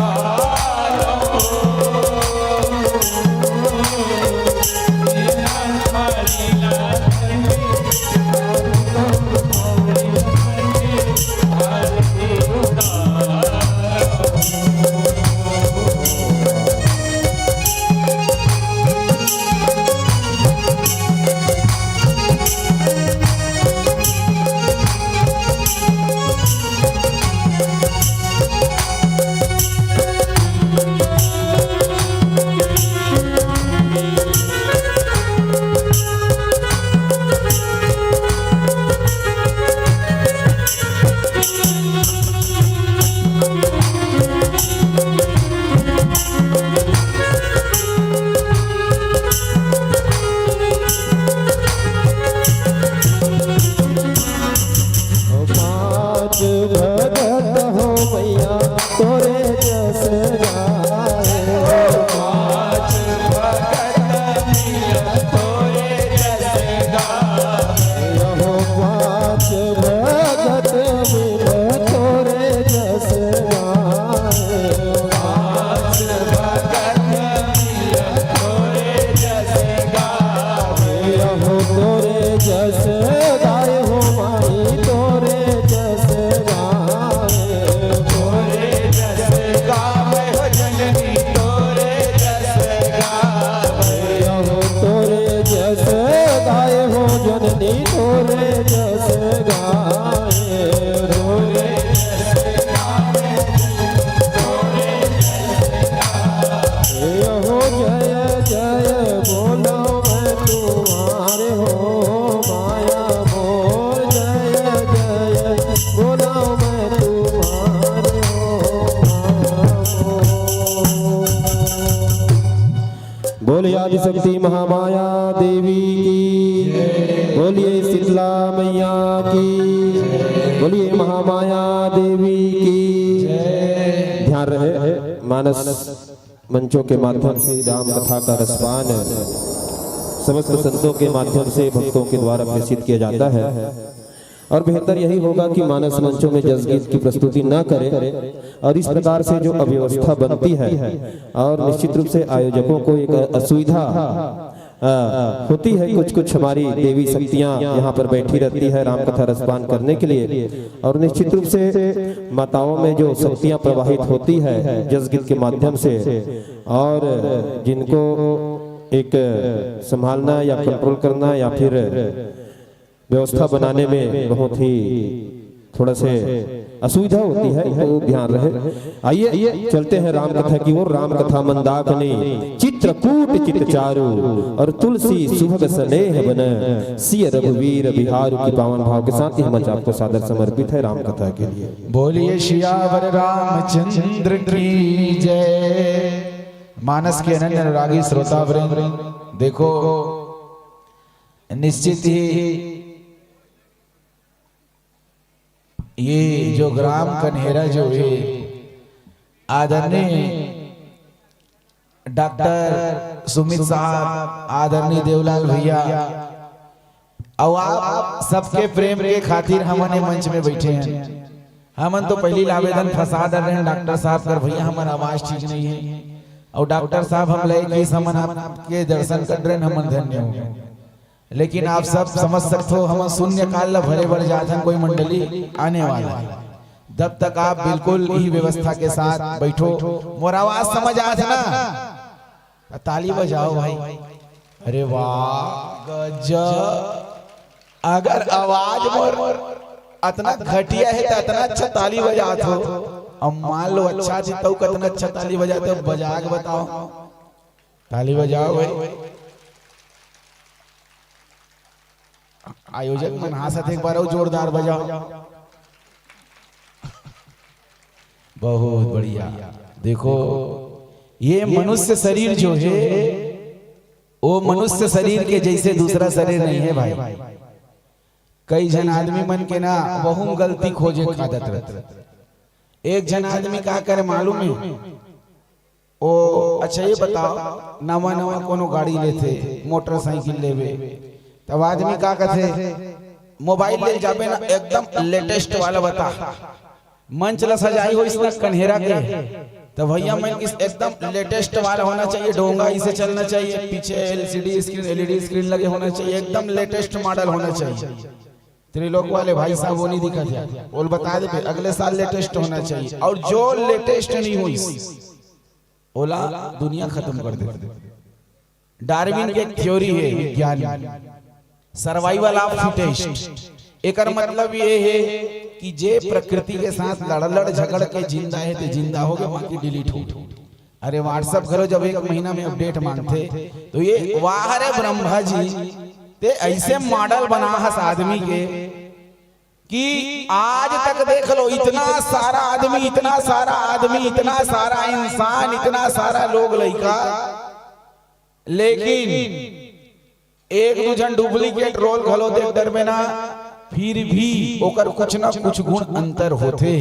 पाँच भगत हो मैया तोरे जस गाए। पाँच भगत मिल तोरे जस गाए। यहो पाँच भगत मिल तोरे जस गाए। पाँच भगत मिल तोरे जस गाए। यहो तोरे जस गाए हो माई, तोरे जस गाए। तोरे जस गाए हो जननी, तोरे जस गाए। यहो तोरे जस गाए हो जननी, तोरे जस गाए। तोरे जस गाए हो जननी, तोरे जस गाए। यहो जय जय बोलो मैं तुम्हारे हो, माया मोर जय जय बोलो मैं तुम्हारे हो, माया मोर। बोलिए आदिशक्ति महामाया देवी की, बोलिए शीतला मैया की, बोलिए महामाया देवी की। ध्यान रहे, मानस मंचों के माध्यम से राम कथा का रसपान समस्त संतों के माध्यम से भक्तों के द्वारा प्रेषित किया जाता है। और बेहतर यही होगा कि मानस मंचों में जसगीत की प्रस्तुति न करें और इस प्रकार से जो अव्यवस्था बनती है और निश्चित रूप से आयोजकों को एक असुविधा, अ, होती है। कुछ कुछ हमारी देवी शक्तियां यहाँ पर बैठी रहती है रामकथा रसपान करने के लिए, और निश्चित रूप से माताओं में जो शक्तियां प्रवाहित होती है जसगीत के माध्यम से, और जिनको एक संभालना या कंट्रोल करना या फिर व्यवस्था बनाने में बहुत ही थोड़ा से असुविधा होती है, तो ध्यान रहे। आइए, चलते हैं राम कथा की ओर। राम कथा मंदाकिनी चित्रकूट चित चारु और तुलसी सुभग स्नेह बन सिय रघुवीर बिहारु की पावन भाव के साथ ये मंच आपको सादर समर्पित है राम कथा के लिए। बोलिए सियावर रामचंद्र की जय। मानस के अनन्य अनुरागी श्रोतावृंद, देखो निश्चित ही ये जो ग्राम कन्हेरा जो है, आदरणीय डॉक्टर सुमित साहब, आदरणीय देवलाल भैया, अउ आप सबके प्रेम के खातिर हमन ये मंच में बैठे हैं। हमन तो पहली आवेदन फंसा दे रहे हैं डॉक्टर साहब कर, भैया हमर आवाज ठीक नहीं है, और डॉक्टर साहब हम लय कि हमन आपके दर्शन कर रहे हैं, हमन धन्य हो गए। लेकिन आप सब समझ सकते हो, हम शून्य काल ला भरे बर जात हन, कोई मंडली आने वाला है। जब तक आप बिल्कुल ही व्यवस्था के साथ बैठो, मोर आवाज समझ आत ना, तो ताली बजाओ भाई। अरे वाह, गजब। अगर आवाज मोर अतना घटिया है, तो अतना अच्छा ताली बजात हो। अब मान लो अच्छा जी, तो कतना अच्छा ताली बजाते हो, बजा के बताओ। ताली बजाओ भाई। आयोजक मन हाँसत, एक बार अउ जोरदार बजाओ। बहुत बढ़िया। देखो, ये मनुष्य शरीर जो है, वो मनुष्य शरीर के जैसे दूसरा शरीर नहीं है भाई। कई झन आदमी मन के ना, वहू गलती खोजे के आदत रहथे। एक झन आदमी का करे मालूम है? ओ, अच्छा ये बताओ, नवा नवा कोनो गाड़ी लेथे, मोटरसाइकिल लेवे, तब आदमी का कथे, मोबाइल ले जाबे ना, एकदम लेटेस्ट वाला बता। मंच ला सजाई होइस ना कन्हेरा के, तो भैया मन किस एकदम लेटेस्ट वाला होना चाहिए, डोंगा इसे चलना चाहिए, पीछे एलसीडी स्क्रीन, एलईडी स्क्रीन लगे होना चाहिए, एकदम लेटेस्ट मॉडल होना चाहिए। त्रिलोक वाले भाई साहब वो नहीं दिखा दिया, बोल बता दे, अगले साल लेटेस्ट होना चाहिए। और जो लेटेस्ट नहीं होइस, ओला दुनिया खत्म कर दे। डार्विन के एक थ्योरी है विज्ञान, सर्वाइवल ऑफ फिटेस्ट। एकर मतलब ये है कि जे प्रकृति के साथ लड़ लड़ झगड़ के जिंदा है, ते जिंदा हो गए, बाकी डिलीट हो। अरे, WhatsApp घलो जब एक महीना में अपडेट मांगथे, तो ये वाह रे ब्रह्मा जी, ते ऐसे मॉडल बना हस आदमी के कि आज तक देख लो, इतना सारा आदमी, इतना सारा आदमी, इतना सारा इंसान, इतना सारा लोग लइका, लेकिन एक दू झन डुप्लीकेट रोल घलो देख डरबे ना, फिर भी ओकर कुछ ना कुछ गुण अंतर होथे।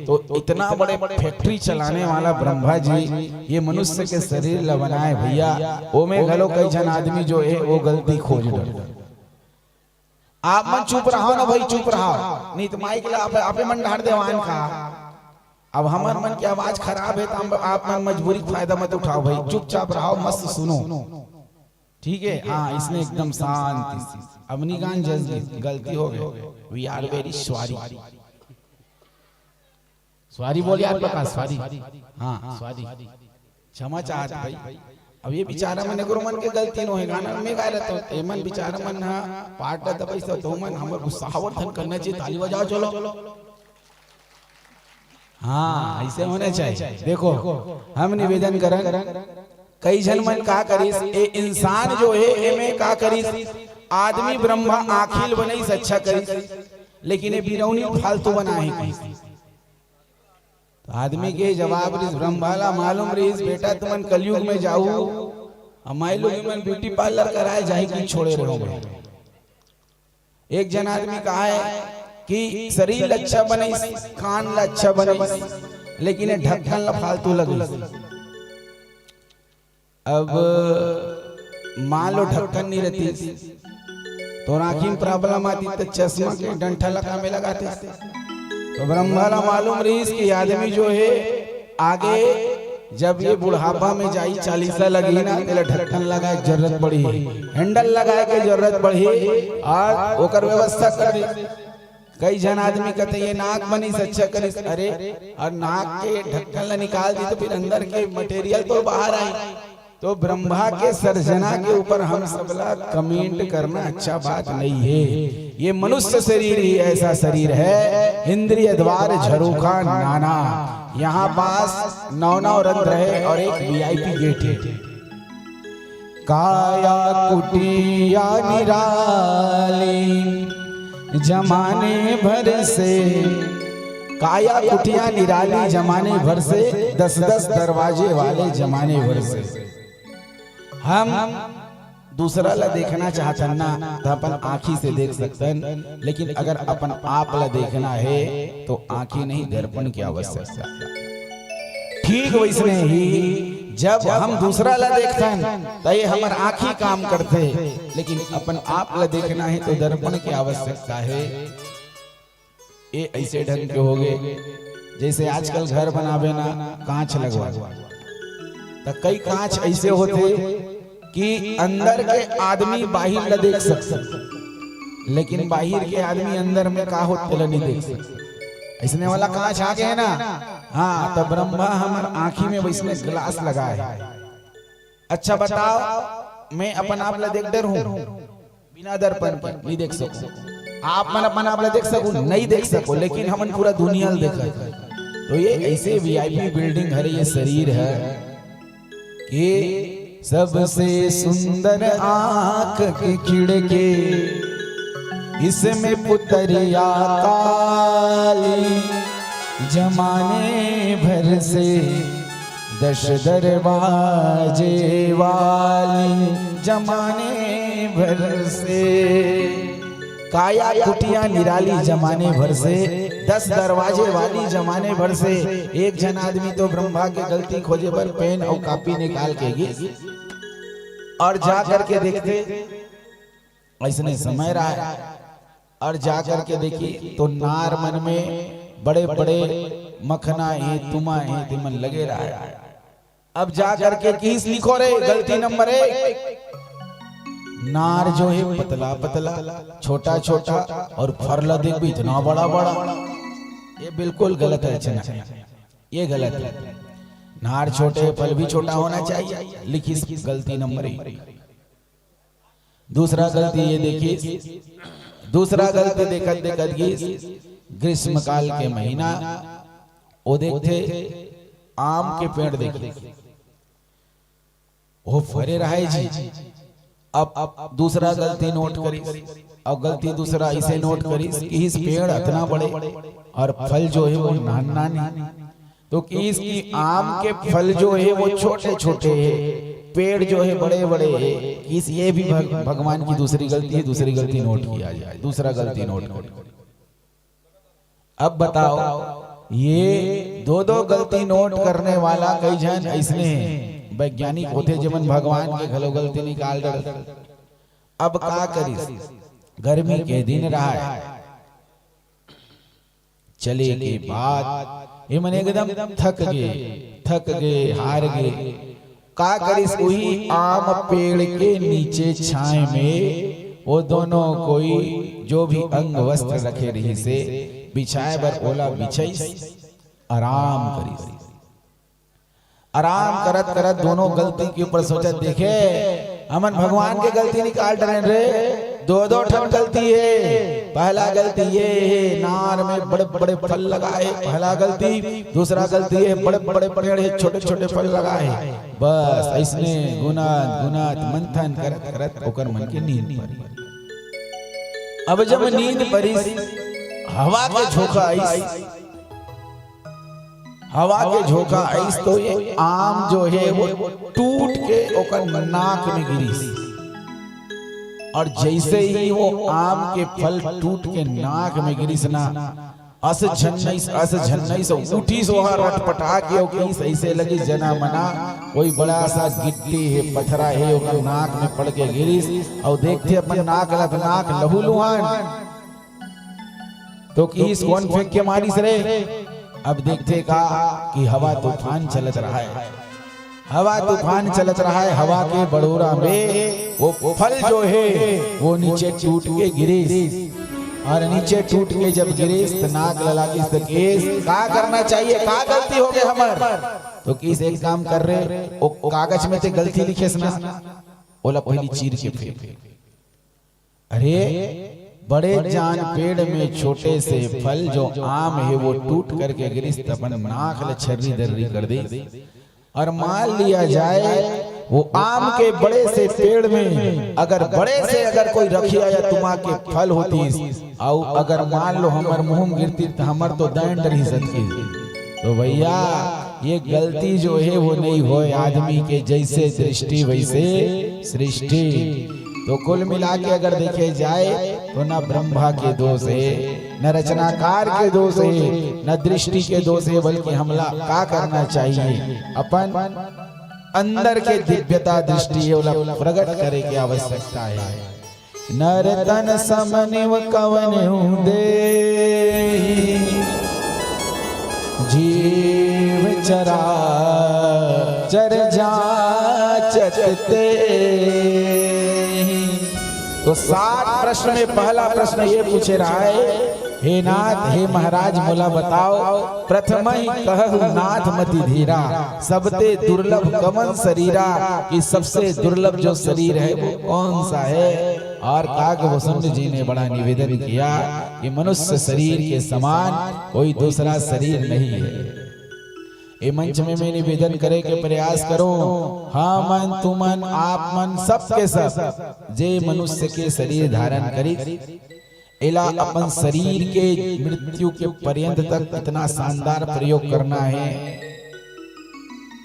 तो इतना बड़े फैक्ट्री चलाने वाला ब्रह्मा जी ये मनुष्य के शरीर ला बनाए भैया, ओमे घलो कई झन आदमी जो है वो गलती खोज डर। आप मन चुप रहो ना भाई, चुप रहो, नहीं तो माइक ला आप, आपे मन ढार देवान का। अब हमर मन की आवाज खराब है, तो हम, आप मन मजबूरी का फायदा मत उठाओ भाई, चुपचाप रहो, मस्त सुनो, ठीक है? हाँ, इसने एकदम शांति से। अब निगान जज गलती हो गई, we are very sorry। Sorry बोल यार प्रकाश, सॉरी। हाँ, सॉरी। क्षमा चाहत भाई। अब ये बेचारा मन, एकरो मन के गलती नो है, गाना में गा रहे तो एमन बेचारा मन हा पार्ट दबाई तो, तो मन हमर उत्साहवर्धन करना चाहिए, ताली बजाओ, चलो। हाँ, ऐसे होना चाहिए। देखो, हम निवेदन करन, कई झन मन का करिस, ए इंसान जो है, एमे का करिस, आदमी ब्रह्मा आँखी ल बनइस, अच्छा करिस, लेकिन ये बिरौनी फालतू बना है कहीं। तो आदमी के जवाब रिस, ब्रह्मा ला मालूम रिस, बेटा तुमन कलयुग में जाऊ, हमारे लोग मन ब्यूटी पार्लर कराए जाए कि छोड़े रहो। एक जन आदमी कहा है कि शरीर अच्छा बने, कान ला अच्छा बने, लेकिन ये ढक्कन ला फालतू लगे। अब मान लो ढक्कन नहीं रहती, तो आँखी में प्रॉब्लम आती, तो चश्मा के डंठा लगा में लगाते। तो ब्रह्मा ला मालूम रहीस कि आदमी जो है आगे जब ये बुढ़ापा में जाई, चालीसा लगी ना, तेला ढक्कन लगाए के जरूरत पड़ी, हैंडल लगाए के जरूरत पड़ी, और ओकर व्यवस्था कर दी। कई झन आदमी कहते, "ये नाक बनिस, अच्छा करिस।" अरे, और नाक के ढक्कन ला निकाल दी तो फिर अंदर के मटेरियल तो बाहर आई। तो ब्रह्मा के सर्जना के ऊपर हम सबला कमेंट करना अच्छा बात नहीं है। ये मनुष्य शरीर ही ऐसा शरीर है, इंद्रिय द्वार झरोखा नाना। यहाँ पास नौ नौ रंध्र है और एक वीआईपी गेट है। काया कुटिया निराली जमाने भर से, काया कुटिया निराली जमाने भर से, दस दस दरवाजे वाले जमाने भर से। हम दूसरा ला देखना चाहतन ना, तो अपन आँखी से देख सकतन, लेकिन अगर अपन आप ला देखना है, तो आँखी नहीं, दर्पण की आवश्यकता। ठीक वैसने ही जब हम दूसरा ला देखतन, तो ये हमर आँखी काम करथे, लेकिन अपन आप ला देखना है, तो दर्पण की आवश्यकता है। ये ऐसे ढंग के हो गए, जैसे आजकल घर बनावे ना, कांच लगवा, तो कई कांच ऐसे होथे कि अंदर के आदमी बाहिर ला देख सकथे, लेकिन बाहिर के आदमी अंदर में का होथे, तेला नहीं देख सकथे। ऐसने वाला कांच आ गए ना, हाँ, तो ब्रह्मा हमर आँखी में वैसने ग्लास लगाए है। अच्छा बताओ, मैं अपन आप ला देख डरहूँ? बिना दर्पण के नहीं देख सको। आप मन अपन आप ला देख सको, नहीं देख सको, लेकिन हमन पूरा दुनिया ला देखत हन। तो ये ऐसे वीआईपी बिल्डिंग हरे, ये शरीर है कि सबसे सुंदर आँख की खिड़की, इसमें पुतरिया काली जमाने भर से, दस दरवाजे वाली जमाने भर से। काया कुटिया निराली जमाने भर से, दस दरवाजे वाली जमाने भर से। एक झन आदमी तो ब्रह्मा के गलती खोजे बर पेन अउ कॉपी निकाल के गिस और जा करके देखथे, ऐसने समय रहा है। और जा करके देखिस तो नार मन में बड़े बड़े मखना हे, तुमा हे, तेमन लगे रहय। अब जा करके किहिस, लिखो रे, गलती नंबर एक, नार जो हे पतला पतला, छोटा छोटा, और फल ला देखबे इतना बड़ा बड़ा। ये बिल्कुल गलत रचना हे, ये गलत हे। नार छोटे, फल भी छोटा होना चाहिए। लिखिस गलती नंबर एक। दूसरा गलती ये देखिस, दूसरा गलती देखत देखत गिस, ग्रीष्मकाल के महीना, वो देखथे आम के पेड़ देखिस, वो फरे रहय जी। अब, अब दूसरा गलती नोट करिस, अब गलती दूसरा इसे नोट करिस कि इस पेड़ अतना बड़े और फल जो हे वो नान नान हे। तो किहिस कि आम के फल जो हे वो छोटे छोटे हे, पेड़ जो हे बड़े बड़े हे। किहिस ये भी भग-, भगवान की दूसरी गलती हे, दूसरी गलती नोट किया जाए, दूसरा गलती नोट कर। अब बताओ, ये दो दो गलती नोट करने वाला कई झन अइसने हे, वैज्ञानिक होथे, जेमन भगवान के घलो गलती निकाल डरथे। अब का करिस, गर्मी के दिन रहय, चले के बाद ये मन एकदम थक गे, थक गे, हार गे। का करिस, उही आम पेड़ के नीचे छांय में वो दोनों कोई जो भी अंग वस्त्र रखे रहिसे बिछाय बर, ओला बिछाइस, आराम करिस। आराम करत करत दोनों गलती के ऊपर सोचत, देखे, हमन भगवान के गलती निकाल डरेन रे। दो दो ठन गलती हे। पहला गलती ये हे, नार में बड़े बड़े फल लगा हे, पहला गलती। दूसरा गलती ये, बड़े बड़े पेड़ हे, छोटे छोटे फल लगा हे। बस अइसने गुनात गुनात मंथन करत करत ओकर मन के नींद परी। अब जब नींद परिस, हवा के झोंका आइस, हवा के झोंका आइस तो ये आम जो हे वो टूट के ओकर नाक में गिरिस। और जइसे ही वो आम के फल टूट के नाक में गिरिस ना, अस झन्नइस, अस झन्नइस, उठिस ओहा रटपटा के, अउ किहिस अइसे लगिस जना मना कोई बड़ा सा गिट्टी हे, पथरा हे, ओकर नाक में पड़ के गिरिस। अउ देखथे अपन नाक ला, त नाक लहू लुहान। तो किहिस कोन फेंक के मारिस रे? अब देखथे का कि हवा तूफान चलत रहय, हवा तूफान चलत रहय, हवा के बड़ोरा में वो फल जो हे वो नीचे टूट के गिरिस। और नीचे टूट के जब गिरिस त नाक ल लागिस त किहिस, का करना चाहिए, का गलती होगे हमर? तो किहिस एक काम कर रे, ओ कागज में ते गलती लिखेस ना, ओला पहिली चीर के फेंक। अरे, बड़े जान पेड़ में छोटे से फल जो आम हे वो टूट करके गिरिस त अपन नाक ल छर्री दर्री कर दिस। और मान लिया जाए वो आम के बड़े से पेड़ में अगर बड़े से अगर कोई रखिया या तुमा के फल होतिस, अउ अगर मान लो हमर मुंह में गिरतिस त हमर तो दंड रहिस सतकी। तो भैया, ये गलती जो हे वो नहीं होय, आदमी के जइसे दृष्टि वइसे सृष्टि। तो कुल मिला के अगर देखे जाए तो ना ब्रह्मा के दोष हे, न रचनाकार के दोष हे, न दृष्टि के दोष हे, बल्कि हमला का करना चाहिए, अपन अंदर के दिव्यता दृष्टि हे, ओला प्रगट करे के आवश्यकता हे। नर तन सम निव कवन देहि, जीव चराचर जाचत तेहि। तो सात प्रश्न में पहला प्रश्न ये पूछे रहय, हे नाथ, हे महाराज, मोला बताओ, प्रथमहि कहहु नाथ मति धीरा, सबते दुर्लभ कवन शरीरा, कि सबसे दुर्लभ जो शरीर है वो कौन सा है? और काकभुसुंड जी ने बड़ा निवेदन किया कि मनुष्य शरीर के समान कोई दूसरा शरीर नहीं है। ए मंच में मैं निवेदन करे के प्रयास करूं, हमन, तुमन, आप मन, सब के सब, जे मनुष्य के शरीर धारण करिस, एला अपन शरीर के मृत्यु के पर्यंत तक इतना शानदार प्रयोग करना है।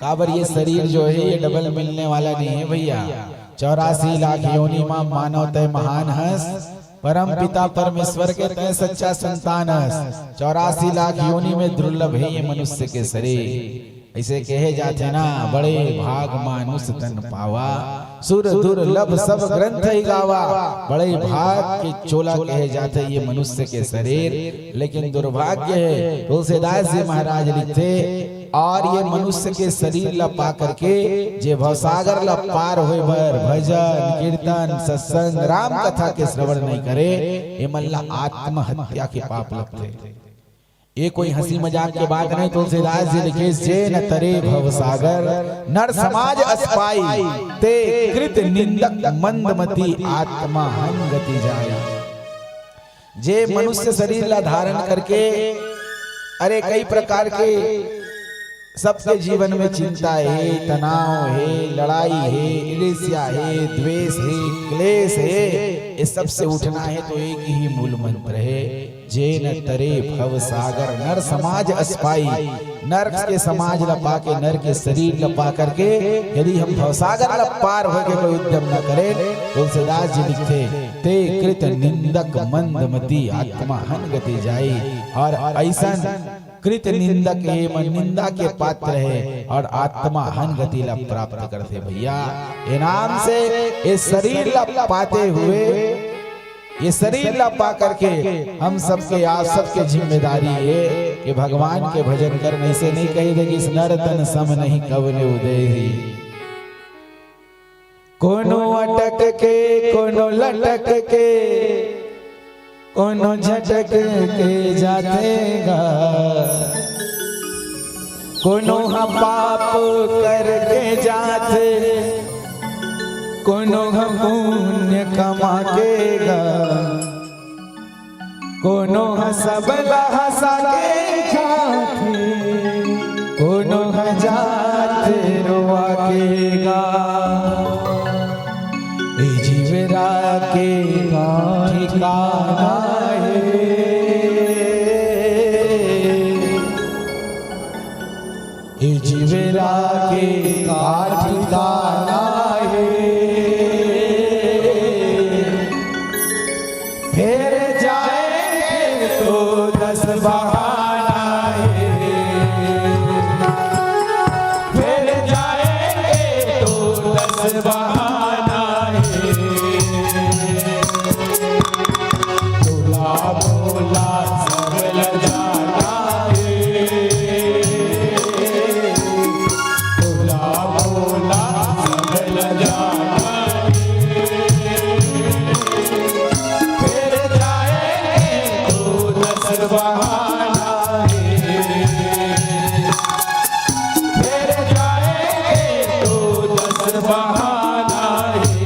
काबर ये शरीर जो है, ये डबल मिलने वाला नहीं है भैया। चौरासी लाख योनि मा मानव तय महान हस, परम पिता परमेश्वर के तय सच्चा संतान हस। चौरासी लाख योनि में दुर्लभ है ये मनुष्य के शरीर। अइसे कहे जाथे ना, बड़े भाग मानुष तन पावा, सुर दुर्लभ सब ग्रंथ ही गावा। बड़े भाग के चोला कहे जाथे ये मनुष्य के शरीर, लेकिन दुर्भाग्य हे, तुलसीदास जी महाराज लिखथे, और ये मनुष्य के शरीर ला पा करके जे भवसागर ला पार होए बर भजन, कीर्तन, सत्संग, राम कथा के श्रवण नहीं करे, एमन ला आत्महत्या के पाप लगथे। ये कोई हंसी मजाक के बात नहीं। तुलसीदास जी लिखे, "जे न तरे भवसागर, नर समाज अस पाई, ते कृत निंदक मंदमती, आत्मा हन गति जाई।" जे मनुष्य शरीर ला धारण करके, अरे, कई प्रकार के सबके जीवन में चिंता हे, तनाव हे, लड़ाई हे, ईर्ष्या हे, द्वेष हे, क्लेश हे, ये सबसे उठना हे तो एक ही मूल मंत्र हे, "जे न तरे भव सागर, नर समाज अस पाई।" नर के समाज ला पाके, नर के शरीर ला पा करके यदि हम भवसागर ला पार होए के कोई उद्यम न करें, तुलसीदास जी लिखथे, "ते कृत निंदक मंदमती, आत्मा हन गति जाई।" और अइसन कृत निंदक हे, मन निंदा के पात्र हे और आत्मा हन गति ला प्राप्त करथे। भैया, ये नाम से, ये शरीर ला पाते हुए, ये शरीर ला पा करके हम सबके, आप सबके जिम्मेदारी हे कि भगवान के भजन कर। अइसे नहीं कही दे कि "इस नर तन सम नहीं कवने उदय ही।" कोनो अटक के, कोनो लटक के, कोनो झटक के जाथे गा, कोनो ह पाप करके जाथे, कोनो ह पुण्य कमा के गा। कोनो ह सबला हंसा के जाथे, कोनो ह जाथे रोवा के गा। ए जीवरा के का ठिकाना हे, ए जीवरा के का ठिकाना हे। फेर जाएंगे तो दस बहाना हे, फेर जाएंगे तो दस बहाना हे। टोला मोहल्ला सब ल जाना हे, टोला मोहल्ला सब ल जाना हे। फेर जाएंगे तो दस बहाना हे, फेर जाएंगे तो दस बहाना हे।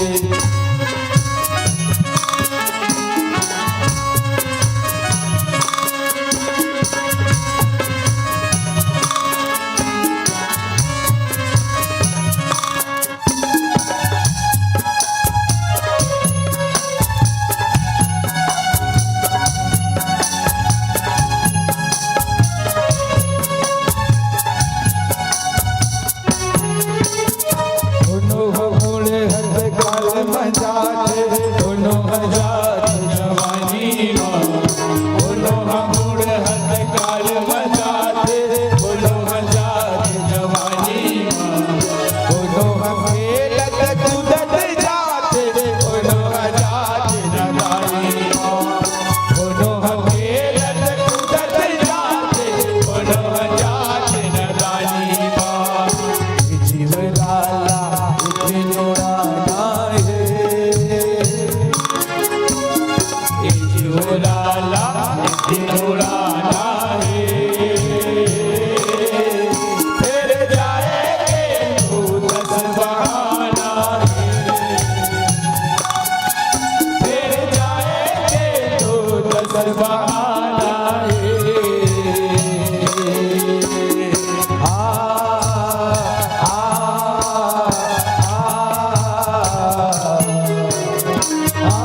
कोनो ह बूढ़ हत काल म जाथे, कोनो ह जात जवानी म। कोनो ह बूढ़ हत काल म जाथे, कोनो ह जात जवानी म। कोनो ह खेलत कूदत जाथे, कोनो ह जात नदानी म। कोनो ह खेलत कूदत जाथे, कोनो ह जात नदानी म। ए जीव लाला, एक जोड़ाना हे। ए जीव लाला, एक जोड़ाना हे। फेर जाए के तो दस बहाना हे। फेर जाए के तो दस बहाना हे। आ, आ, आ, आ।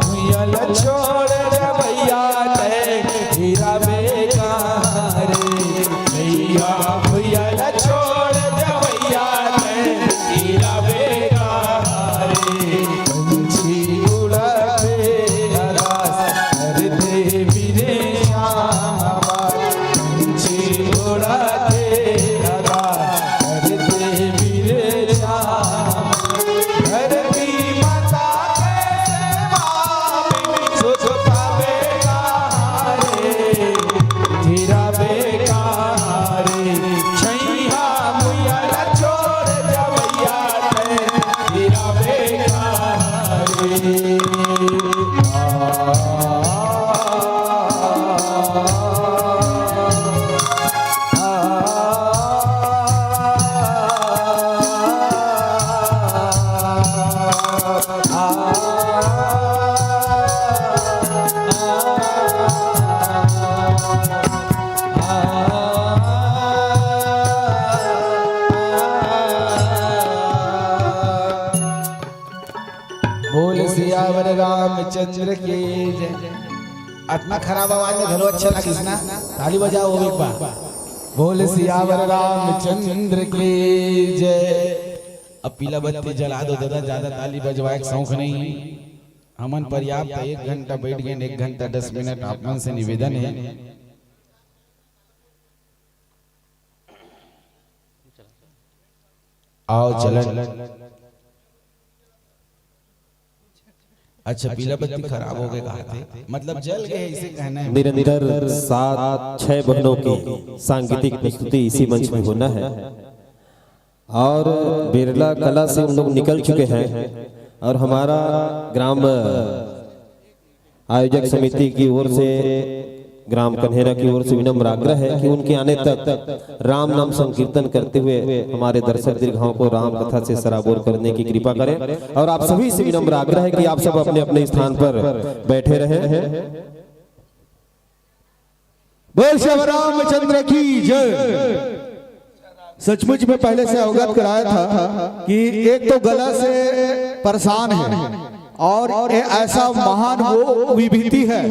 भुइया ल छोड़ जवैया तै हीरा बेकार रे। भैया भुइया ल छोड़ जवैया तै हीरा बेकार रे। पंछी उड़त हे आकाश कर दे बिरे श्याम आवाज। पंछी उड़त हे आकाश कर दे बिरे श्याम। धरती माता के सेवा बिन सुख पावे रे। तेरा बेकार रे, छैया मुया ला छोड़ जवैया तै। तेरा बेकार रे। आ, आ, आ, बोल सियावर रामचंद्र की जय। अतना खराब आवाज में घलो अच्छा लगिस ना, ताली बजाओ एक बार। बोल सियावर रामचंद्र की जय। अब पीला बत्ती जला दो दादा, ज्यादा ताली बजवाए के शौक नहीं। हमन पर्याप्त एक घंटा बैठ गए, एक घंटा दस मिनट आप मन से निवेदन है। आओ चलन। अच्छा, पीला बत्ती खराब हो गए कहा थे, मतलब जल गए, इसे कहना है। निरंतर सात छह बहनों की सांगीतिक प्रस्तुति इसी मंच में होना है। और बिरला कला से उन लोग निकल चुके हैं और हमारा ग्राम आयोजक समिति की ओर से, ग्राम कन्हेरा की ओर से विनम्र आग्रह है कि उनके आने तक राम नाम संकीर्तन करते हुए हमारे दर्शक दीर्घाओं को राम कथा से सराबोर करने की कृपा करें। और आप सभी से विनम्र आग्रह है कि आप सब अपने अपने स्थान पर बैठे रहें। बोल श्री रामचंद्र की जय। सचमुच में पहले से अवगत कराया था कि एक तो गला से परेशान है और ये ऐसा महान वो विभूति है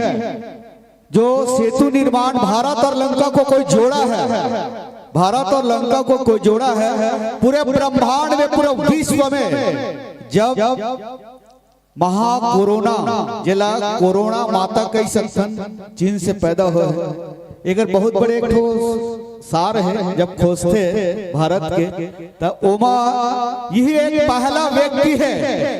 जो सेतु निर्माण, भारत और लंका को कोई जोड़ा है, भारत और लंका को कोई जोड़ा है, पूरे ब्रह्मांड में, पूरे विश्व में जब महाकोरोना, जेला कोरोना माता कहि सकथन, चीन से पैदा होय हे। एकर बहुत बड़े एक ठो सार हे, जब खोजथे भारत के, त ओमा यही एक पहला व्यक्ति हे,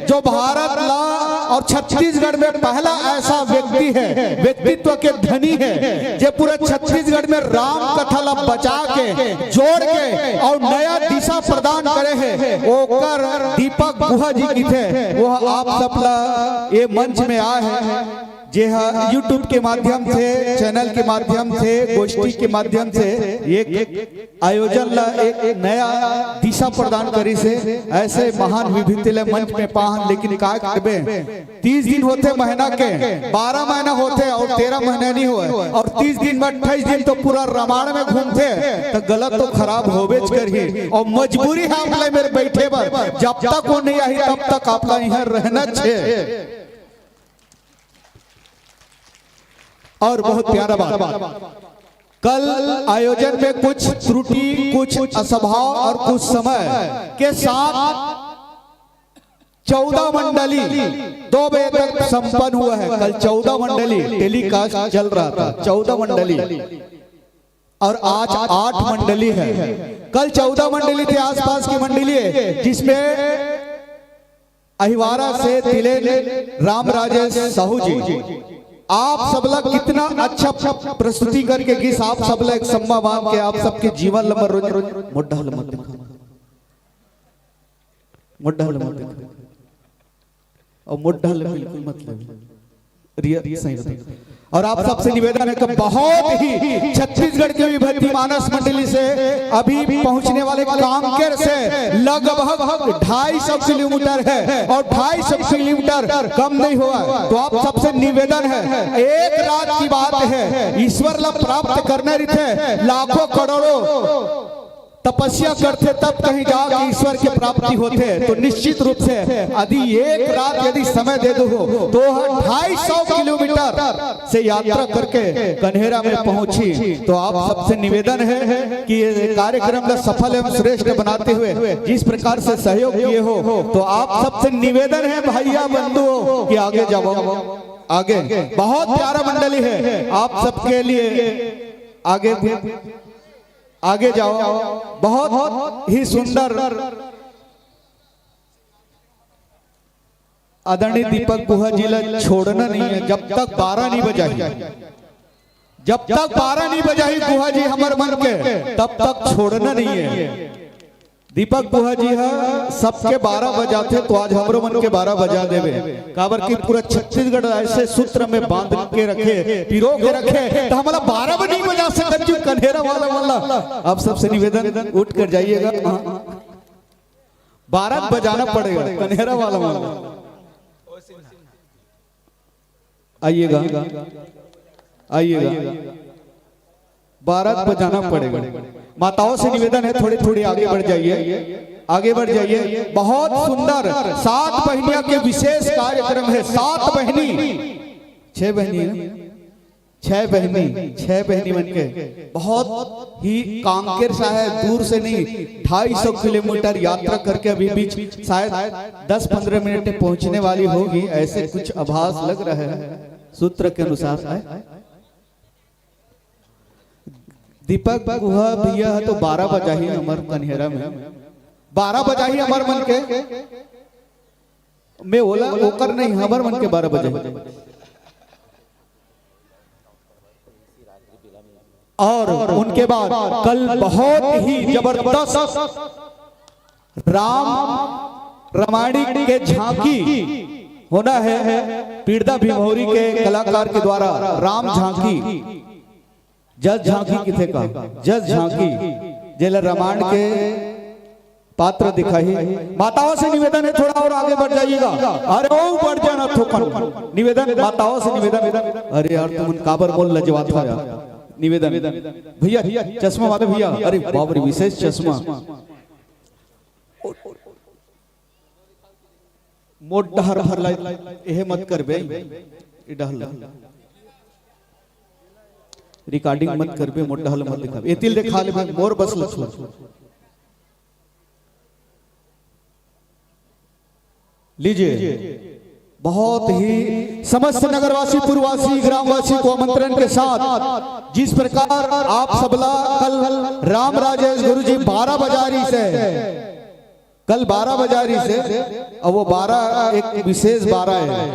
जो भारत ला और छत्तीसगढ़ में पहला ऐसा व्यक्ति हे, व्यक्तित्व के धनी हे, जे पूरा छत्तीसगढ़ में राम कथा ला बचा के, जोड़ के और नया दिशा प्रदान करे हे, ओकर दीपक गुहा जी किथे, वो आप सब ला ये मंच में आए हे, जे ह YouTube के माध्यम से, चैनल के माध्यम से, गोष्ठी के माध्यम से एक आयोजन ला एक नया दिशा प्रदान करिस हे। ऐसे महान विभूति ले मंच में पाहन, लेकिन का करबे, तीस दिन होथे महीना के, बारह महीना होथे और तेरह महीना नहीं होय, और तीस दिन में अट्ठाईस दिन तो पूरा रामायण में घूमथे, त गलत तो खराब होबेच करही। और मजबूरी हे आप ला मेर बैठे बर, जब तक वो नहीं आही तब तक आप ला इहाँ रहना छे। और बहुत प्यारा बात, कल आयोजन में कुछ त्रुटि, कुछ असंभव और कुछ समय के साथ चौदह मंडली दो बजे तक संपन्न हुआ है। कल चौदह मंडली टेलीकास्ट चल रहा था, चौदह मंडली, और आज आठ मंडली है। कल चौदह मंडली थे, आसपास की मंडली है, जिसमें अहिवारा से तिलेन राम राजेश साहू जी, आप सबला कितना अच्छा प्रस्तुति करके गिस, आप सबला एक सम्मा बांध के आप सबके जीवन ल रोज मोड्डा ल मत दिखा, मोड्डा ल मत दिखा, और मोड्डा ल बिल्कुल मत ले। रिया, रिया सही बता। और आप सबसे निवेदन है कि बहुत ही छत्तीसगढ़ के विभूति मानस मंडली से अभी पहुंचने वाले कांकेर से लगभग ढाई सौ किलोमीटर है, और ढाई सौ किलोमीटर कम नहीं हुआ। तो आप सबसे निवेदन है, एक रात की बात है, ईश्वर ला प्राप्त करना रहिथे, लाखों करोड़ों तपस्या करथे तब कहीं जाके ईश्वर के प्राप्ति होथे। तो निश्चित रूप से यदि एक रात यदि समय दे दो हो, तो ढाई सौ किलोमीटर से यात्रा करके कन्हेरा में पहुंची। तो आप सबसे निवेदन है कि ये कार्यक्रम का सफल एवं श्रेष्ठ बनाते हुए जिस प्रकार से सहयोग किए हो, तो आप सबसे निवेदन है भैया बंधुओं कि आगे जाओ, आगे। बहुत प्यारा मंडली है, आप सबके लिए आगे, आगे जाओ। बहुत ही सुंदर। आदरणीय दीपक गुहा जी ला छोड़ना नहीं है, जब तक बारह नहीं बजाही, जब तक बारह नहीं बजाही गुहा जी हमर मन के, तब तक छोड़ना नहीं है। दीपक गुहा जी हा सबके बारह बजाथे, तो आज हमरो मन के बारह बजा देवे। काबर कि पूरा छत्तीसगढ़ ऐसे सूत्र में बांध के रखे, पिरो के रखे, तो हमला बारह भी नहीं बजा सकत जी कन्हेरा वाला वाला। आप सबसे निवेदन, उठ कर जाइएगा। हाँ, बारह बजाना पड़ेगा कन्हेरा वाला वाला। आइएगा, आइएगा, बारह बजाना पड़ेगा। माताओं से निवेदन है, थोड़ी थोड़ी आगे बढ़ जाइए, आगे बढ़ जाइए। बहुत सुंदर, सात बहनिया के विशेष कार्यक्रम है। सात बहनी, छह बहनी है, छह बहनी, छह बहनी बन के बहुत ही कांकेर साहब दूर से नहीं, ढाई सौ किलोमीटर यात्रा करके अभी बीच शायद दस पन्द्रह मिनट में पहुंचने वाली होगी, ऐसे कुछ आभास लग रहा है सूत्र के अनुसार। है दीपक गुहा भैया है तो बारह बजाही हमर कन्हेरा में, बारह बजाही हमर मन के। मैं ओला ओकर नहीं, हमर मन के बारह बजे। और उनके बाद कल बहुत ही जबरदस्त राम रामायणी के झांकी होना है, पीड़दा भिमौरी के कलाकार के द्वारा राम झांकी। जस झांकी किथे का, जस झांकी, जेला रामायण के पात्र दिखाही। माताओं से निवेदन है, थोड़ा और आगे बढ़ जाइएगा। अरे ओ, बढ़ जाना थोकन। निवेदन, माताओं से निवेदन। अरे यार, तुमन काबर मोल लजवात हो यार। निवेदन। भैया, चश्मा वाले भैया, अरे बाप रे, विशेष चश्मा। मोर डहर भर ला, एहे मत करबे, ए डहर ला। रिकॉर्डिंग मत करबे, मोर डहर ला मत दिखाबे। एतिल देखा लेबे, मोर बस ला छोड़। लीजिए, बहुत ही समस्त नगरवासी, पुरवासी, ग्रामवासी को आमंत्रण के साथ जिस प्रकार आप सबला कल राम राजेश गुरु जी बारह बजा रहिसे, कल बारह बजा रहिसे, अउ वो बारह एक विशेष बारह हे।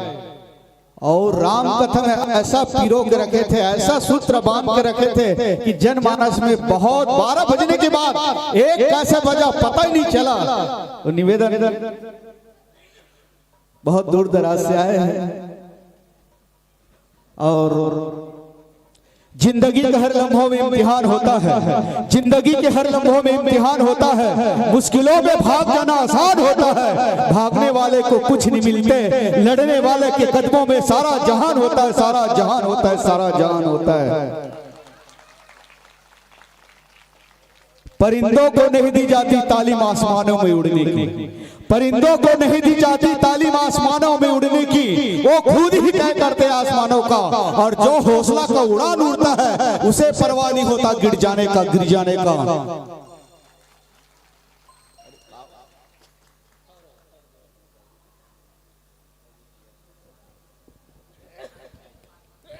अउ राम कथा में ऐसा पिरो के रखे थे, ऐसा सूत्र बांध के रखे थे कि जनमानस में बहुत बारह बजने के बाद एक कैसे बजा पता ही नहीं चला। तो निवेदन, बहुत दूर दराज से आए हैं और जिंदगी के हर लम्हों में इम्तिहान होता है, जिंदगी के हर लम्हों में इम्तिहान होता है। मुश्किलों में भाग जाना आसान होता है, भागने वाले को कुछ नहीं मिलते, लड़ने वाले के कदमों में सारा जहान होता है, सारा जहान होता है, सारा जहान होता है। परिंदों को नहीं दी जाती तालीम आसमानों में उड़ने की, परिंदों को नहीं दी जाती तालीम आसमानों में उड़ने की, वो खुद ही तय करते आसमानों का। और जो हौसला का उड़ान उड़ता है, उसे परवाह नहीं होता गिर जाने का, गिर जाने का।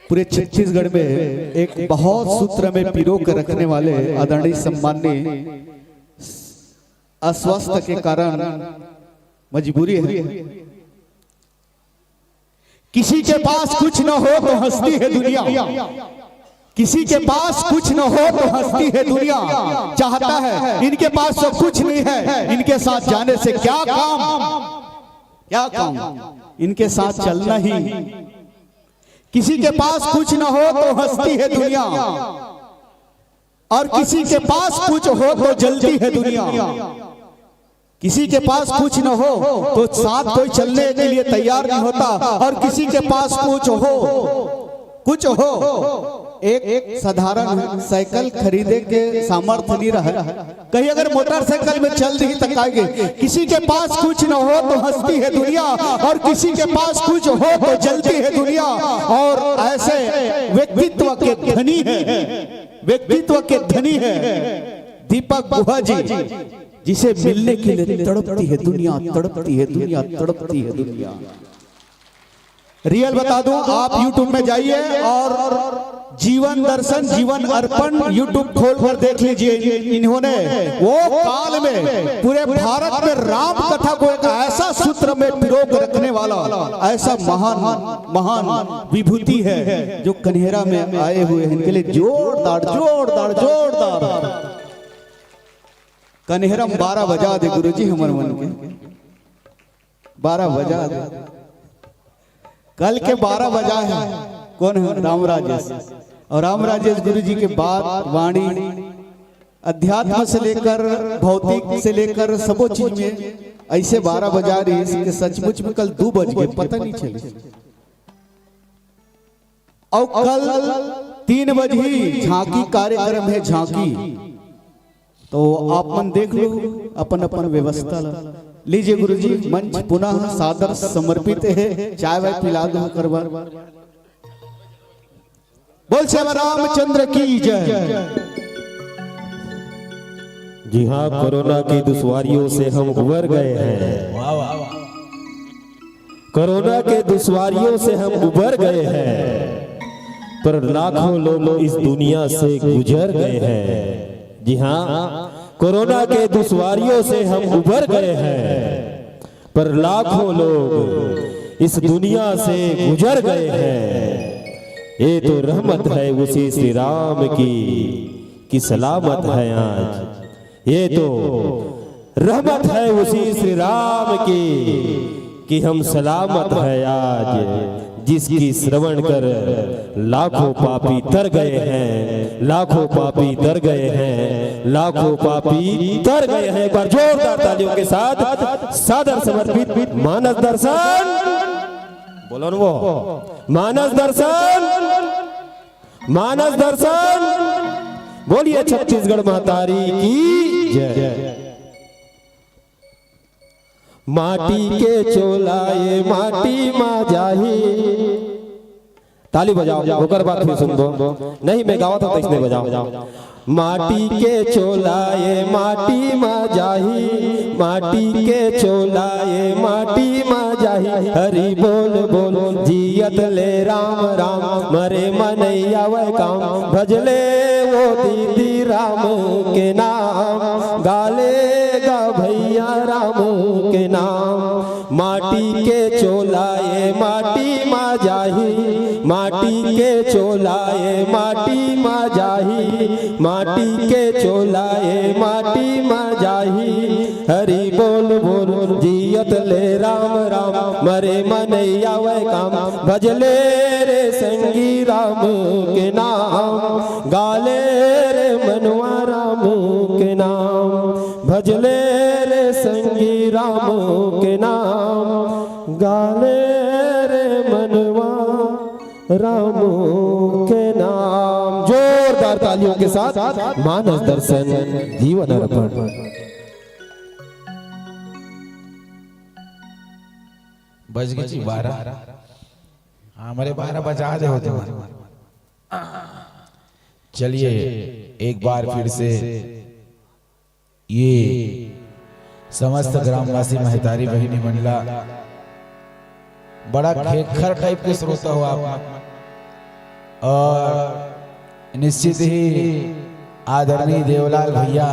पूरे छत्तीसगढ़ में एक बहुत सूत्र में पिरो के रखने वाले आदरणीय सम्माननीय अस्वस्थ के कारण मजबूरी है। किसी के पास कुछ न हो तो हंसती है दुनिया, किसी के पास कुछ न हो तो हंसती है दुनिया। चाहता है, इनके पास तो कुछ नहीं है, इनके साथ जाने से क्या काम, क्या काम, इनके साथ चलना ही। किसी के पास कुछ न हो तो हंसती है दुनिया, और किसी के पास कुछ हो तो जलती है दुनिया। किसी के पास कुछ न हो तो साथ कोई चलने के लिए तैयार नहीं होता, और किसी के पास कुछ हो, कुछ हो, एक, एक साधारण साइकिल खरीदे के सामर्थ्य नहीं रहे, कहीं अगर मोटरसाइकिल में चल दी तो काएगे। किसी के पास कुछ न हो तो हंसती है दुनिया, और किसी के पास कुछ हो तो जलती है दुनिया। और ऐसे व्यक्तित्व के धनी है, व्यक्तित्व के धनी है दीपक गुहा जी, जिसे मिलने के लिए तड़पती है दुनिया, तड़पती है दुनिया, तड़पती है दुनिया। रियल बता दूं, आप YouTube में जाइए और जीवन दर्शन, जीवन अर्पण YouTube खोल कर देख लीजिए। इन-, इन्होंने वो काल में पूरे भारत में राम कथा को एक ऐसा सूत्र में पिरो कर रखने वाला ऐसा महान, महान विभूति है जो कन्हेरा में आए हुए हैं। इनके लिए जोरदार, जोरदार, जोरदार। कन्हेरा में बारह बजा दे गुरुजी हमर मन के। बारह बजा दे। कल के बारह बजा है। कौन है? राम राजेश। और राम राजेश गुरु जी के बात, वाणी, अध्यात्म से लेकर, भौतिक से लेकर, सबो चीज में ऐसे बारह बजा रहिस कि सचमुच में कल दू बज गए, पता नहीं चले। और कल तीन बजे ही झांकी कार्यक्रम है, झांकी। तो आप मन देख लो अपन अपन व्यवस्था ला। लीजिए गुरुजी, मंच पुनः सादर समर्पित है, चाय वाय पिला दो करवा। बोल श्री रामचंद्र की जय। जी हाँ, कोरोना की दुश्वारियों से हम उबर गए हैं। कोरोना के दुश्वारियों से हम उबर गए हैं, पर लाखों लोग इस दुनिया से गुजर गए हैं। जी हाँ, कोरोना के दुश्वारियों से हम उबर गए हैं, पर लाखों लोग इस दुनिया से गुजर गए हैं। ये तो रहमत है उसी श्री राम की, कि सलामत है आज। ये तो रहमत है उसी श्री राम की, कि हम सलामत है आज, जिसकी श्रवण कर लाखों पापी तर गए हैं, लाखों पापी तर गए हैं, लाखों पापी तर गए हैं। एक बार जोरदार तालियों के साथ सादर समर्पित मानस दर्शन, बोलो न वो, मानस दर्शन, मानस दर्शन। बोलिए छत्तीसगढ़ महतारी की जय। माटी के चोला ये माटी मा जाही। ताली बजाओ, ओकर बाद फिर सुनबो। नहीं, मैं गावत हूँ, तो इसने बजाओ। माटी के चोला ये माटी मा जाही, माटी के चोला ये माटी मा जाही। हरि बोल बोल जियत ले राम राम, मरे मा नइ आवय काम। भजले वो दीदी राम के नाम, गाले गा भैया राम के नाम। माटी के चोला ये माटी मा जाही, माटी के चोला ये माटी मा जाही, माटी के चोला ये माटी मा जाही। हरि बोल बोल जियत ले राम राम, मरे मा नइ आवय काम। भजले रे संगी राम के नाम, गाले रे मनवा राम के नाम। भजले रे संगी राम के नाम, गाले रे मनवा राम के नाम। जोरदार तालियों के साथ मानस दर्शन जीवन अर्पण। बज गए जी बारह। हाँ, हमारे बारह बजा दे होते हैं। चलिए, एक बार फिर से ये समस्त ग्रामवासी महतारी बहिनी मन ला, बड़ा खेखर टाइप के श्रोता हो आप, और निश्चित ही आदरणीय देवलाल भैया,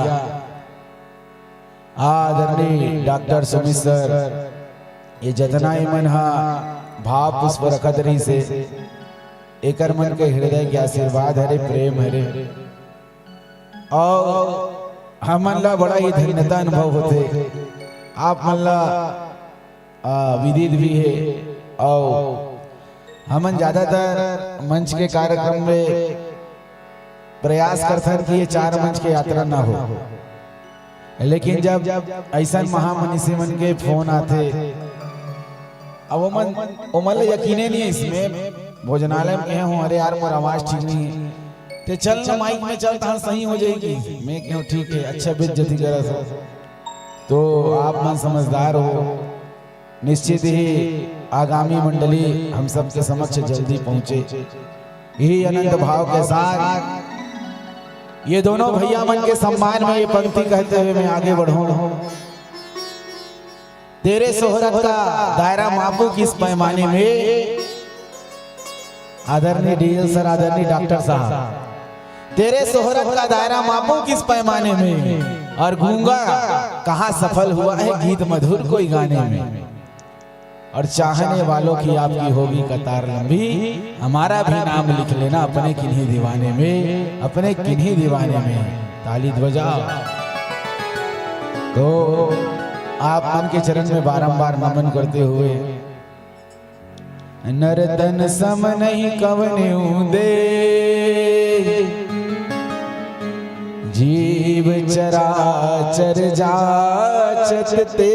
आदरणीय डॉक्टर सुमित सर, ये जतना ही मन हा भाव पुष्प रखत रहिसे, एकर मन के हृदय के आशीर्वाद हरे, प्रेम हरे। और हमन ला बड़ा ही धन्यता अनुभव होथे, आप मन ला, आ, विदित भी हे। और हमन ज्यादातर मंच के कार्यक्रम में प्रयास करथन कि ये चार मंच के यात्रा ना हो, लेकिन जब ऐसन महामनीषी मन के फोन आथे, अब ओमन, ओमन ला यकीने नहीं हे इसमें। भोजनालय में कहे हूँ, "अरे यार, मोर आवाज ठीक नहीं है।" "ते चल ना, माइक में चल, तहाँ सही हो जाएगी।" मैं कहूँ, "ठीक है, अच्छा बेइज्जती करत हो।" तो आप मन समझदार हो, निश्चित ही आगामी मंडली हम सबके समक्ष जल्दी पहुँचे। यही अनंत भाव के साथ ये दोनों भैया मन के सम्मान में ये पंक्ति कहते हुए मैं आगे बढ़ूँ। तेरे शोहरत का दायरा मापू किस पैमाने में, आदरणीय डीएल सर, आदरणीय डॉक्टर साहब, तेरे शोहरत का दायरा मापू किस पैमाने में, और गूंगा कहाँ सफल हुआ है गीत मधुर कोई गाने में। और चाहने वालों की आपकी होगी कतार लंबी, हमारा भी नाम लिख लेना अपने किन्हीं दीवाने में, अपने किन्हीं दीवाने में। ताली बजाओ। तो आप मन के चरण में बारंबार नमन करते हुए, नर तन सम नहीं कवनेऊ दे, जीव चराचर जाचत ते।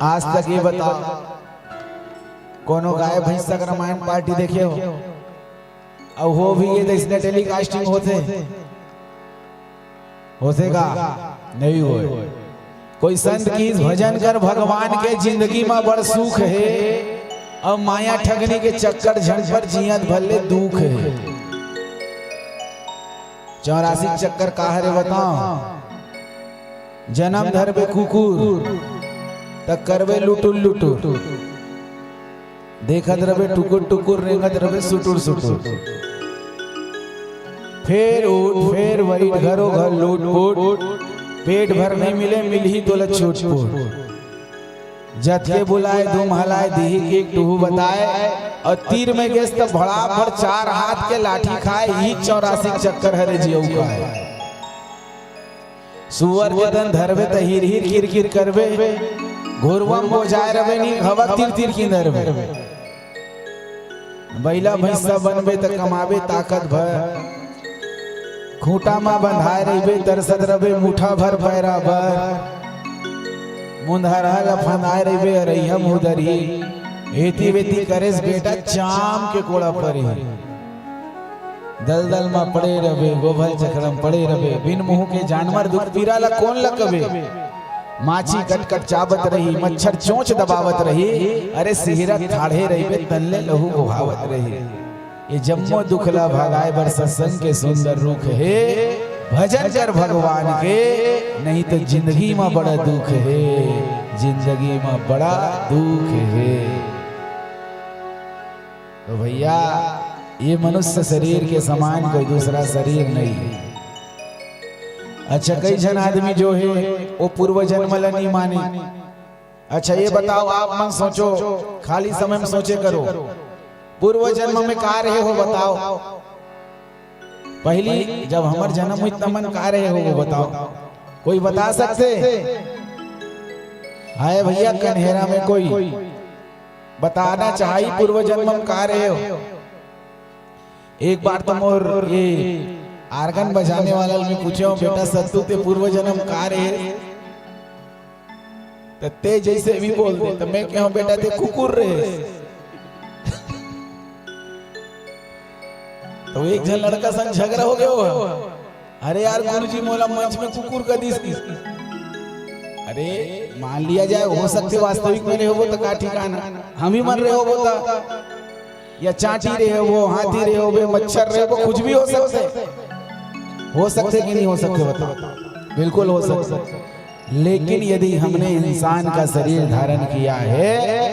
आज तक ये बताओ, कोनो गाय भैंसा के रामायण पार्टी देखे हो? अउ हो भी ये, तो इसने टेलीकास्टिंग होथे, होथे का? नहीं होय। कोई संत की भजन कर भगवान के, जिंदगी मा बड़ सुख हे, अउ माया ठगनी के चक्कर झंड पर जियत भले दुख हे। चौरासी चक्कर का हरे बताओ? जन्म धरबे कुकुर, त करबे लुटुर लुटुर। देखत रबे टुकुर टुकुर, रेंगत रबे सुटुर सुटुर। फेर उठ, फेर बइठ, घरो घर लूट पुट। पेट भर नहीं मिले, मिलही तोला छूट पुट। जतके बुलाए, दुम हलाए, दिही के टुहू बताए। अउ तीर में गेस त भड़ाभड़ चार हाथ के लाठी खाए, ही चौरासी चक्कर हरे जियऊ खाए। सुअर के तन धरबे त हिर हिर किर किर करबे, घुरवा म बोजाए रबे नी, हवा तिर तिर किंदरबे। बइला भैंसा बनबे त कमाबे ताकत भर, खूंटा म बंधाए रहिबे, तरसत रबे मुठा भर पैरा बर। मुंधरहा ल फंदाए रहिबे, अरइहा मुंह दरही। एती वेती करेस बेटा, चाम के कोड़ा परही। दलदल म पड़े रबे, गोभल चकड़ा म पड़े रबे, बिन मुंह के जानवर दुख पीरा ल कोन ल कबे? माछी कट कट चाबत रही, मच्छर चोंच दबावत रही, अरे सिहरत ठाढ़े रहिबे, तन ले लहू बोहावत रही। ये जम्मो दुख ला भगाए बर सत्संग के सुंदर रूख हे। भजन कर भगवान के, नहीं तो जिंदगी म बड़ा दुख हे, जिंदगी म बड़ा दुख हे। तो भैया, ये मनुष्य शरीर के समान कोई दूसरा शरीर नहीं है। अच्छा, कई झन आदमी जो है, वो पूर्व जन्म ला नहीं माने। अच्छा, ये बताओ, आप मन सोचो, खाली समय में सोचे करो, पूर्व जन्म में का रहे हो, बताओ। पहली जब हमर जन्म हुई, त मन का रहे हो, वो बताओ। कोई बता सकथे? हाय भैया, कन्हेरा में कोई बताना चाही, पूर्व जन्म में का रहे हो? एक बार तो मोर ये आर्गन बजाने वाला ल मैं पूछे हूँ, "बेटा सत्तू, ते पूर्व जन्म का रहे?" त ते जैसे भी बोल दे, त मैं कहूँ, "बेटा, ते कुकुर रहे।" तो एक झन लड़का संग झगड़ा हो गया हो, "अरे यार गुरुजी, मोला मंच में कुकुर कह दिस।" अरे मान लिया जाए, हो सकथे वास्तविक में रहे हो त का ठिकाना, हम ही मन रहे हो त, या चांटी रहे हो, हाथी रहे हो, मच्छर रहे हो, कुछ भी हो सकथे। हो सकथे कि नहीं हो सकथे, बताओ? बिल्कुल हो सकथे। लेकिन यदि हमने इंसान का शरीर धारण किया है,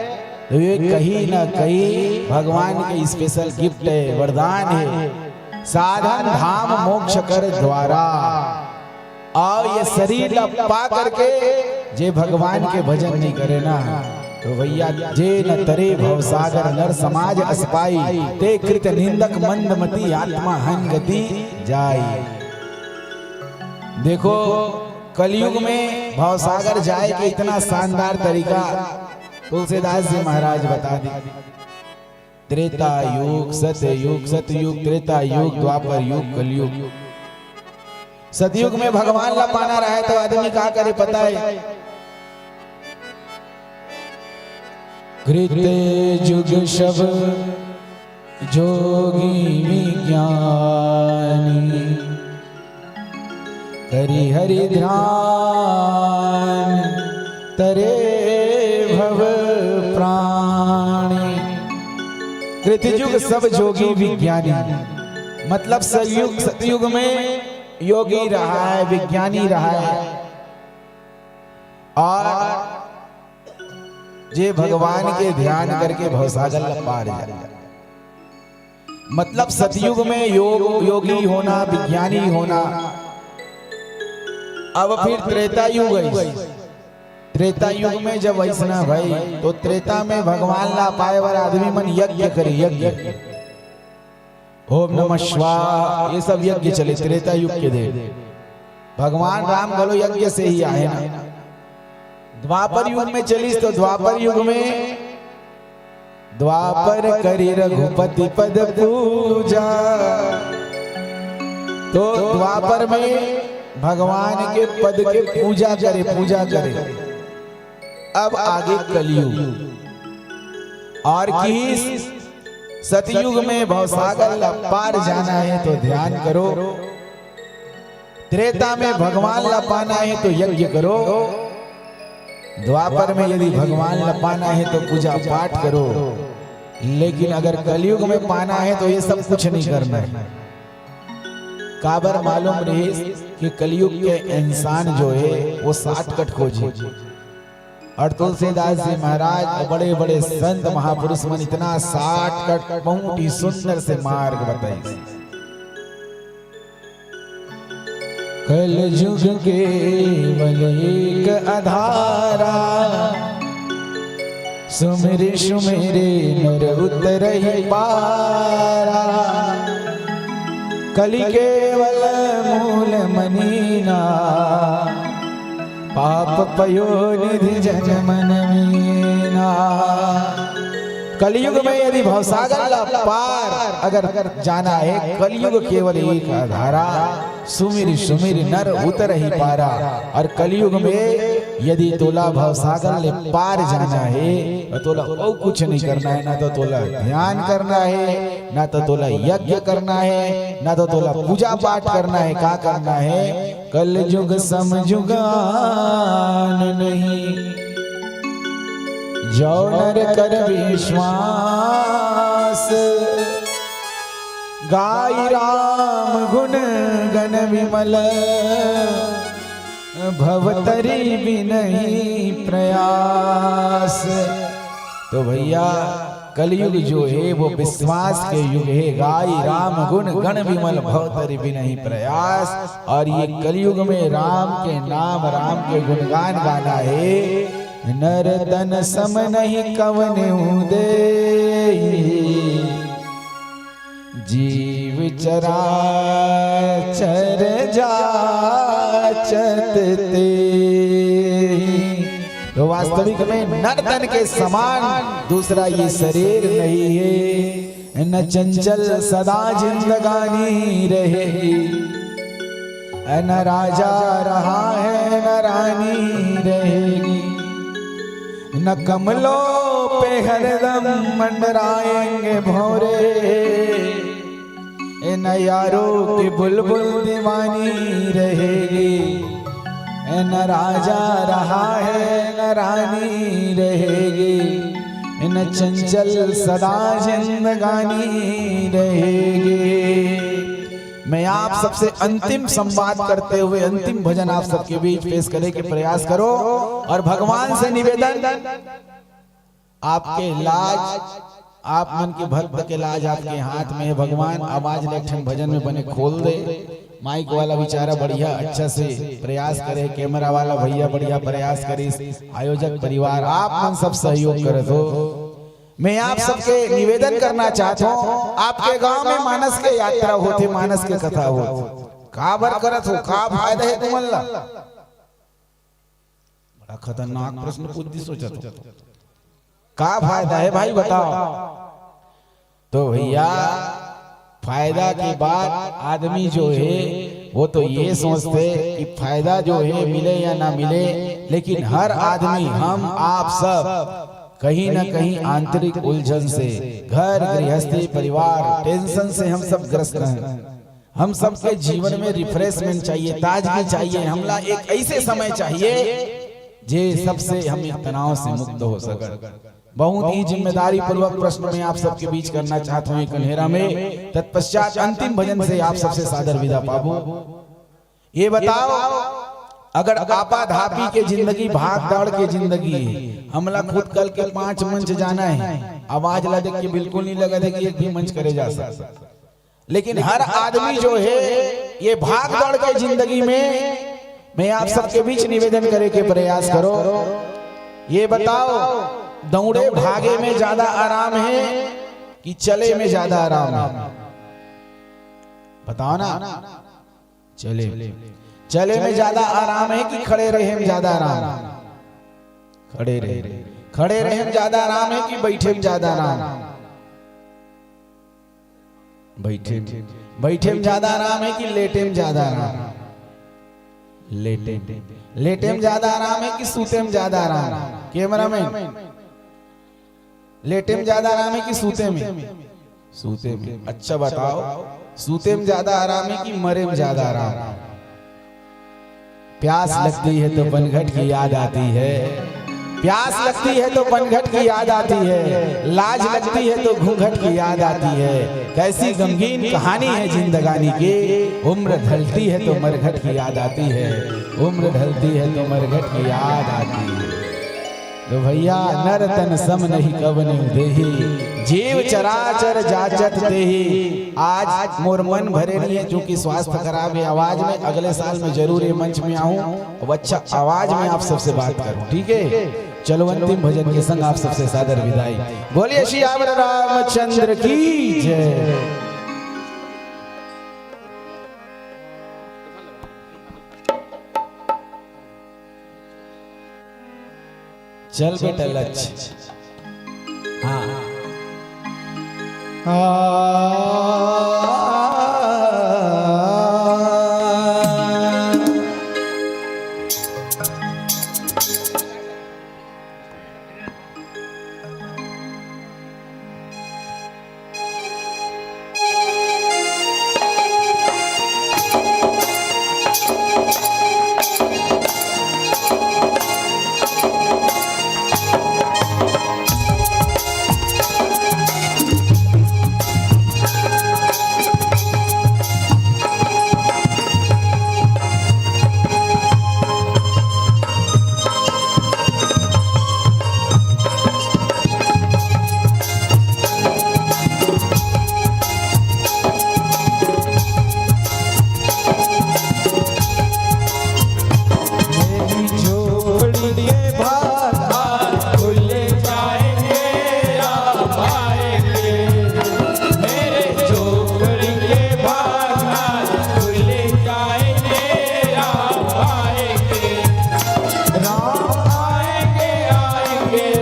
तो ये कहीं ना कहीं भगवान के special gift है, वरदान है। साधन धाम मोक्ष कर द्वारा। अउ ये शरीर ला पा करके जे भगवान के भजन नहीं करे ना, तो भैया, "जे न तरे भवसागर नर समाज अस पाई, ते कृत निंदक मंद मती आत्मा हन गति जाई।" देखो, कलयुग में भवसागर जाए के इतना शानदार तरीका तुलसीदास जी महाराज बता दी। त्रेता युग, सतयुग, सतयुग, त्रेता युग, द्वापर युग, कलयुग। सतयुग में भगवान ला पाना रहे तो आदमी का करे, पता है? कृत जुग सब जोगी विज्ञानी, करि हरि ध्यान तरे भव प्राणी। कृतयुग सब जोगी विज्ञानी, मतलब सतयुग, सतयुग में योगी रहा है, विज्ञानी रहा है, और जे भगवान के ध्यान करके भवसागर ला पार जाए। मतलब सतयुग में योग, योगी होना, विज्ञानी होना। अब फिर त्रेता युग है। त्रेता युग में जब ऐसना भाई, तो त्रेता में भगवान ला पाए वाला आदमी मन यज्ञ करे, यज्ञ। ओम नमः शिवाय, ये सब यज्ञ चले त्रेता युग के दिन। भगवान राम घलो यज्ञ से ही आए ना। द्वापर युग में चलिस तो द्वापर युग में द्वापर करी रघुपति पद पूजा। तो द्वापर में भगवान के पद के पूजा करे, पूजा करे। अब आगे कलयुग। और किहिस सतयुग में भवसागर ला पार जाना है तो ध्यान करो, त्रेता में भगवान ला पाना है तो यज्ञ करो, द्वापर में यदि भगवान ला पाना है तो पूजा पाठ करो, लेकिन अगर कलयुग में पाना है तो ये सब कुछ नहीं करना है। काबर मालूम रहिस कि कलयुग के इंसान जो है वो shortcut खोजी। और तुलसीदास जी महाराज और बड़े-बड़े संत महापुरुष मन इतना shortcut बहुत ही सुंदर से मार्ग बताइस। कलयुग केवल एक आधारा, सुमिरि सुमिरि नर उतरहि पारा। कलि केवल मूल मनीना, पाप पयो निधि जन मन मीना। कलयुग में यदि भवसागर ला पार अगर जाना है, कलियुग केवल एक आधारा, सुमिरि सुमिरि नर उतरहि पारा। और कलयुग में यदि तोला भवसागर ले पार जाना है, तो तोला अउ कुछ नहीं करना है, ना तो तोला ध्यान करना है, ना तो तोला यज्ञ करना है, ना तो तोला पूजा पाठ करना है। का करना है? कलयुग सम जुग आन नहीं, जो नर कर विश्वास। गाई राम गुण गण विमल, भवतरी बिनहि प्रयास। तो भैया, कलयुग जो है वो विश्वास के युग है। गाई राम गुण गण विमल, भवतरी बिनहि प्रयास। और ये कलयुग में राम के नाम, राम के गुणगान गाना है। नर तन सम नहीं कवन दे, जीव चराचर जाचत ते। तो वास्तविक में नर तन के समान दूसरा ये शरीर नहीं है। न चंचल सदा जिंदगानी रहेगी, न राजा रहा है न रानी रहेगी। न कमलों पे हरदम मंडराएंगे भौरे, ए न यारों की बुलबुल दीवानी रहेगी। ए न राजा रहा है न रानी रहेगी, ए न चंचल सदा जिंदगानी रहेगी। मैं आप सबसे अंतिम संवाद करते हुए अंतिम भजन आप सबके बीच पेश करे के प्रयास करो और भगवान से निवेदन, आपके लाज, आप मन के भक्त के लाज आपके हाथ में है भगवान। आवाज ला एक ठन भजन में बने खोल दे। माइक वाला बेचारा बढ़िया अच्छा से प्रयास करे, कैमरा वाला भैया बढ़िया प्रयास करिस, आयोजक परिवार आप मन सब सहयोग करत हो। मैं आप सबके निवेदन करना चाहत हूँ, आपके गांव में मानस के यात्रा होथे, मानस के कथा होथे, काबर करत हो, का फायदा है तुमन ला? बड़ा खतरनाक प्रश्न पूछ दी, सोचत हो, का फायदा है भाई बताओ? तो भैया, फायदा के बाद आदमी जो है वो तो ये सोचते कि फायदा जो है मिले या ना मिले, लेकिन हर आदमी, हम आप सब कहीं ना कहीं आंतरिक उलझन से, घर गृहस्थी परिवार टेंशन से हम सब ग्रस्त हैं। हम सबके जीवन में रिफ्रेशमेंट चाहिए, ताजगी चाहिए। हमला एक ऐसे समय चाहिए जे सबसे हम एक तनाव से मुक्त हो सकन। बहुत ही जिम्मेदारी पूर्वक प्रश्न मैं आप सबके बीच करना चाहता हूँ एक अंधेरा में। तत्पश्चात अंतिम भजन से आप सबसे सादर विदा पाबो। ये बताओ, अगर आपाधापी के जिंदगी, भाग दौड़ के जिंदगी है, हमला खुद कल के पांच मंच जाना है, आवाज ला देख के बिल्कुल नहीं लगा दे कि एक भी मंच करे जा सकता। लेकिन हर आदमी जो है, ये भाग दौड़ के जिंदगी में मैं आप सबके बीच निवेदन करे के प्रयास करो, ये बताओ, दौड़े भागे में ज्यादा आराम है कि चले में ज्यादा आराम है? बताओ ना। चले, चले में ज्यादा आराम है कि खड़े रहे में ज्यादा आराम? खड़े रहे, खड़े रहे में ज्यादा आराम है कि बैठे में ज्यादा आराम? बैठे, बैठे में ज्यादा आराम है कि लेटे में ज्यादा आराम? लेटे, लेटे में ज्यादा आराम है कि सूते में ज्यादा आराम? कैमरामैन, लेटे में ज्यादा आराम है कि सूते में? सूते में। अच्छा बताओ, सूते में ज्यादा आराम है कि मरे में ज्यादा आराम? प्यास लगती है तो पनघट की याद आती है, प्यास लगती है तो पनघट की याद आती है, लाज लगती है तो घूंघट की याद आती है। कैसी गमगीन कहानी है जिंदगानी की, उम्र ढलती है तो मरघट की याद आती है, उम्र ढलती है तो मरघट की याद आती है। तो भैया, नर तन सम नहीं कवन देही, जीव चराचर जाचत तेही। आज मोर मन भरे नहीं है, चूंकि स्वास्थ्य खराब है आवाज में। अगले साल मैं जरूर ये मंच में आऊं, अब अच्छा आवाज में आप सबसे बात करूं, ठीक है? चलो, अंतिम भजन के संग आप सबसे सादर विदाई। बोलिए सियावर रामचंद्र की जय। चल बेटा, लच। हाँ।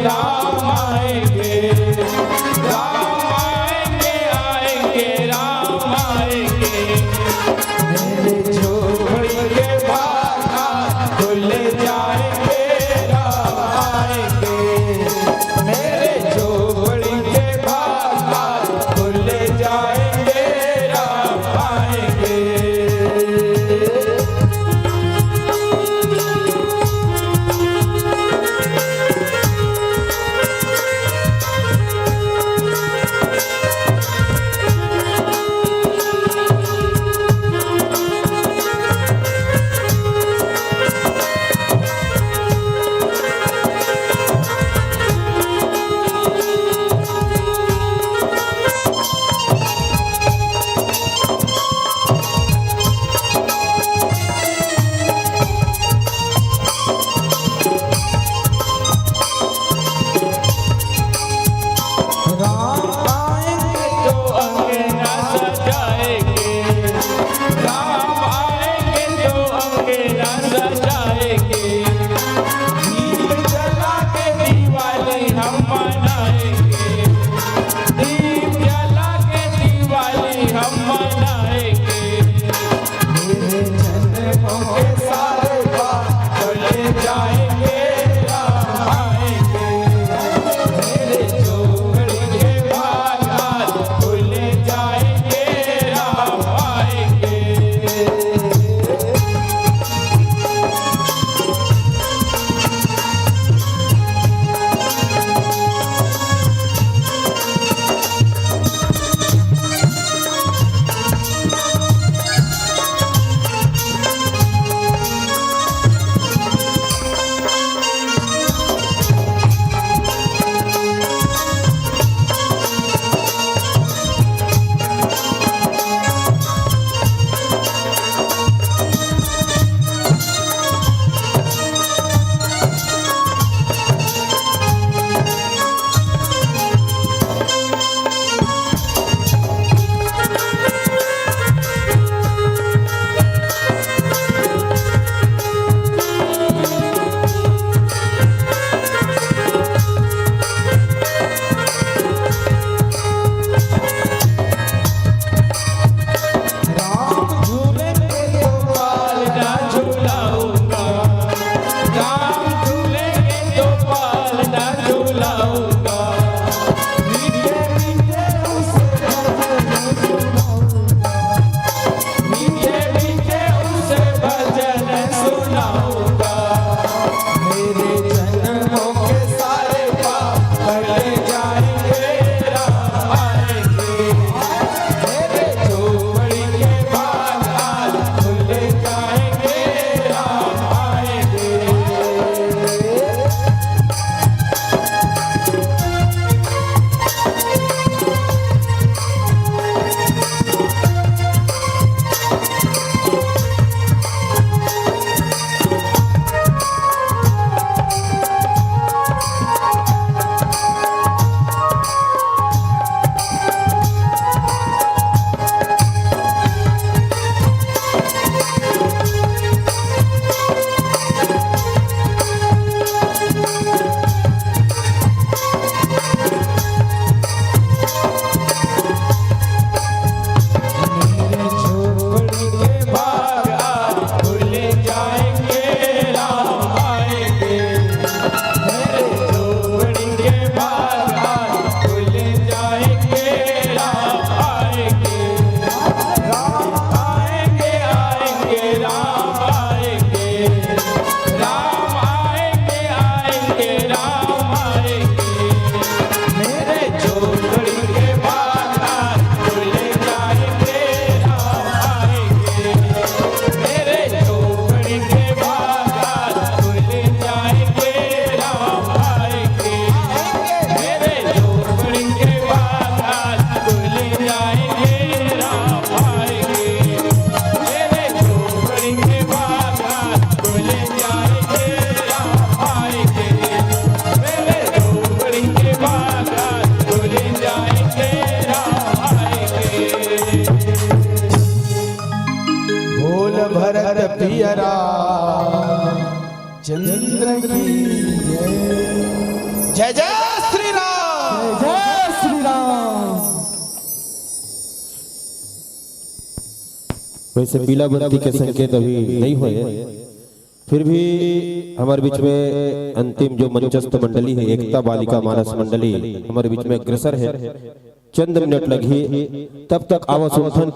राम आएंगे, राम आएंगे, आएंगे, राम आएंगे। मेरे झोपड़ी के बाहर खुल जाएंगे, राम आएंगे। मेरे झोपड़ी के बाहर खुल जाएंगे, राम आएंगे। राम आएंगे तो अंगना सजाएंगे, राम आएंगे तो अंगना सजाएंगे। दीप जला के दिवाली हम मनाएंगे, दीप जला के दिवाली हम मनाएंगे। मेरे जन्मों के सारे पाप धुल जाएंगे, राम आएंगे। मेरे झोपड़ी के बाहर खुल जाएंगे, राम आएंगे। राम झूलेंगे तो पालना झूलाऊंगा, राम झूलेंगे तो पालना झूलाऊंगा। मीठे मीठे उसे भजन सुनाऊंगा, मीठे मीठे उसे भजन सुनाऊंगा। मेरे जन्मों के सारे पाप कट जाएंगे, राम आएंगे। मेरे झोपड़ी के बाहर खुल जाएंगे, राम आएंगे। बोल भरत पियरा चंद्र की जय। जय जय श्री राम। जय श्री राम। वैसे पीला बत्ती के संकेत अभी नहीं हुए, फिर भी हमारे बीच में अंतिम जो मंचस्थ मंडली है, एकता बालिका मानस मंडली, हमारे बीच में अग्रसर है। चंद मिनट लगही, तब तक आवा सुनथन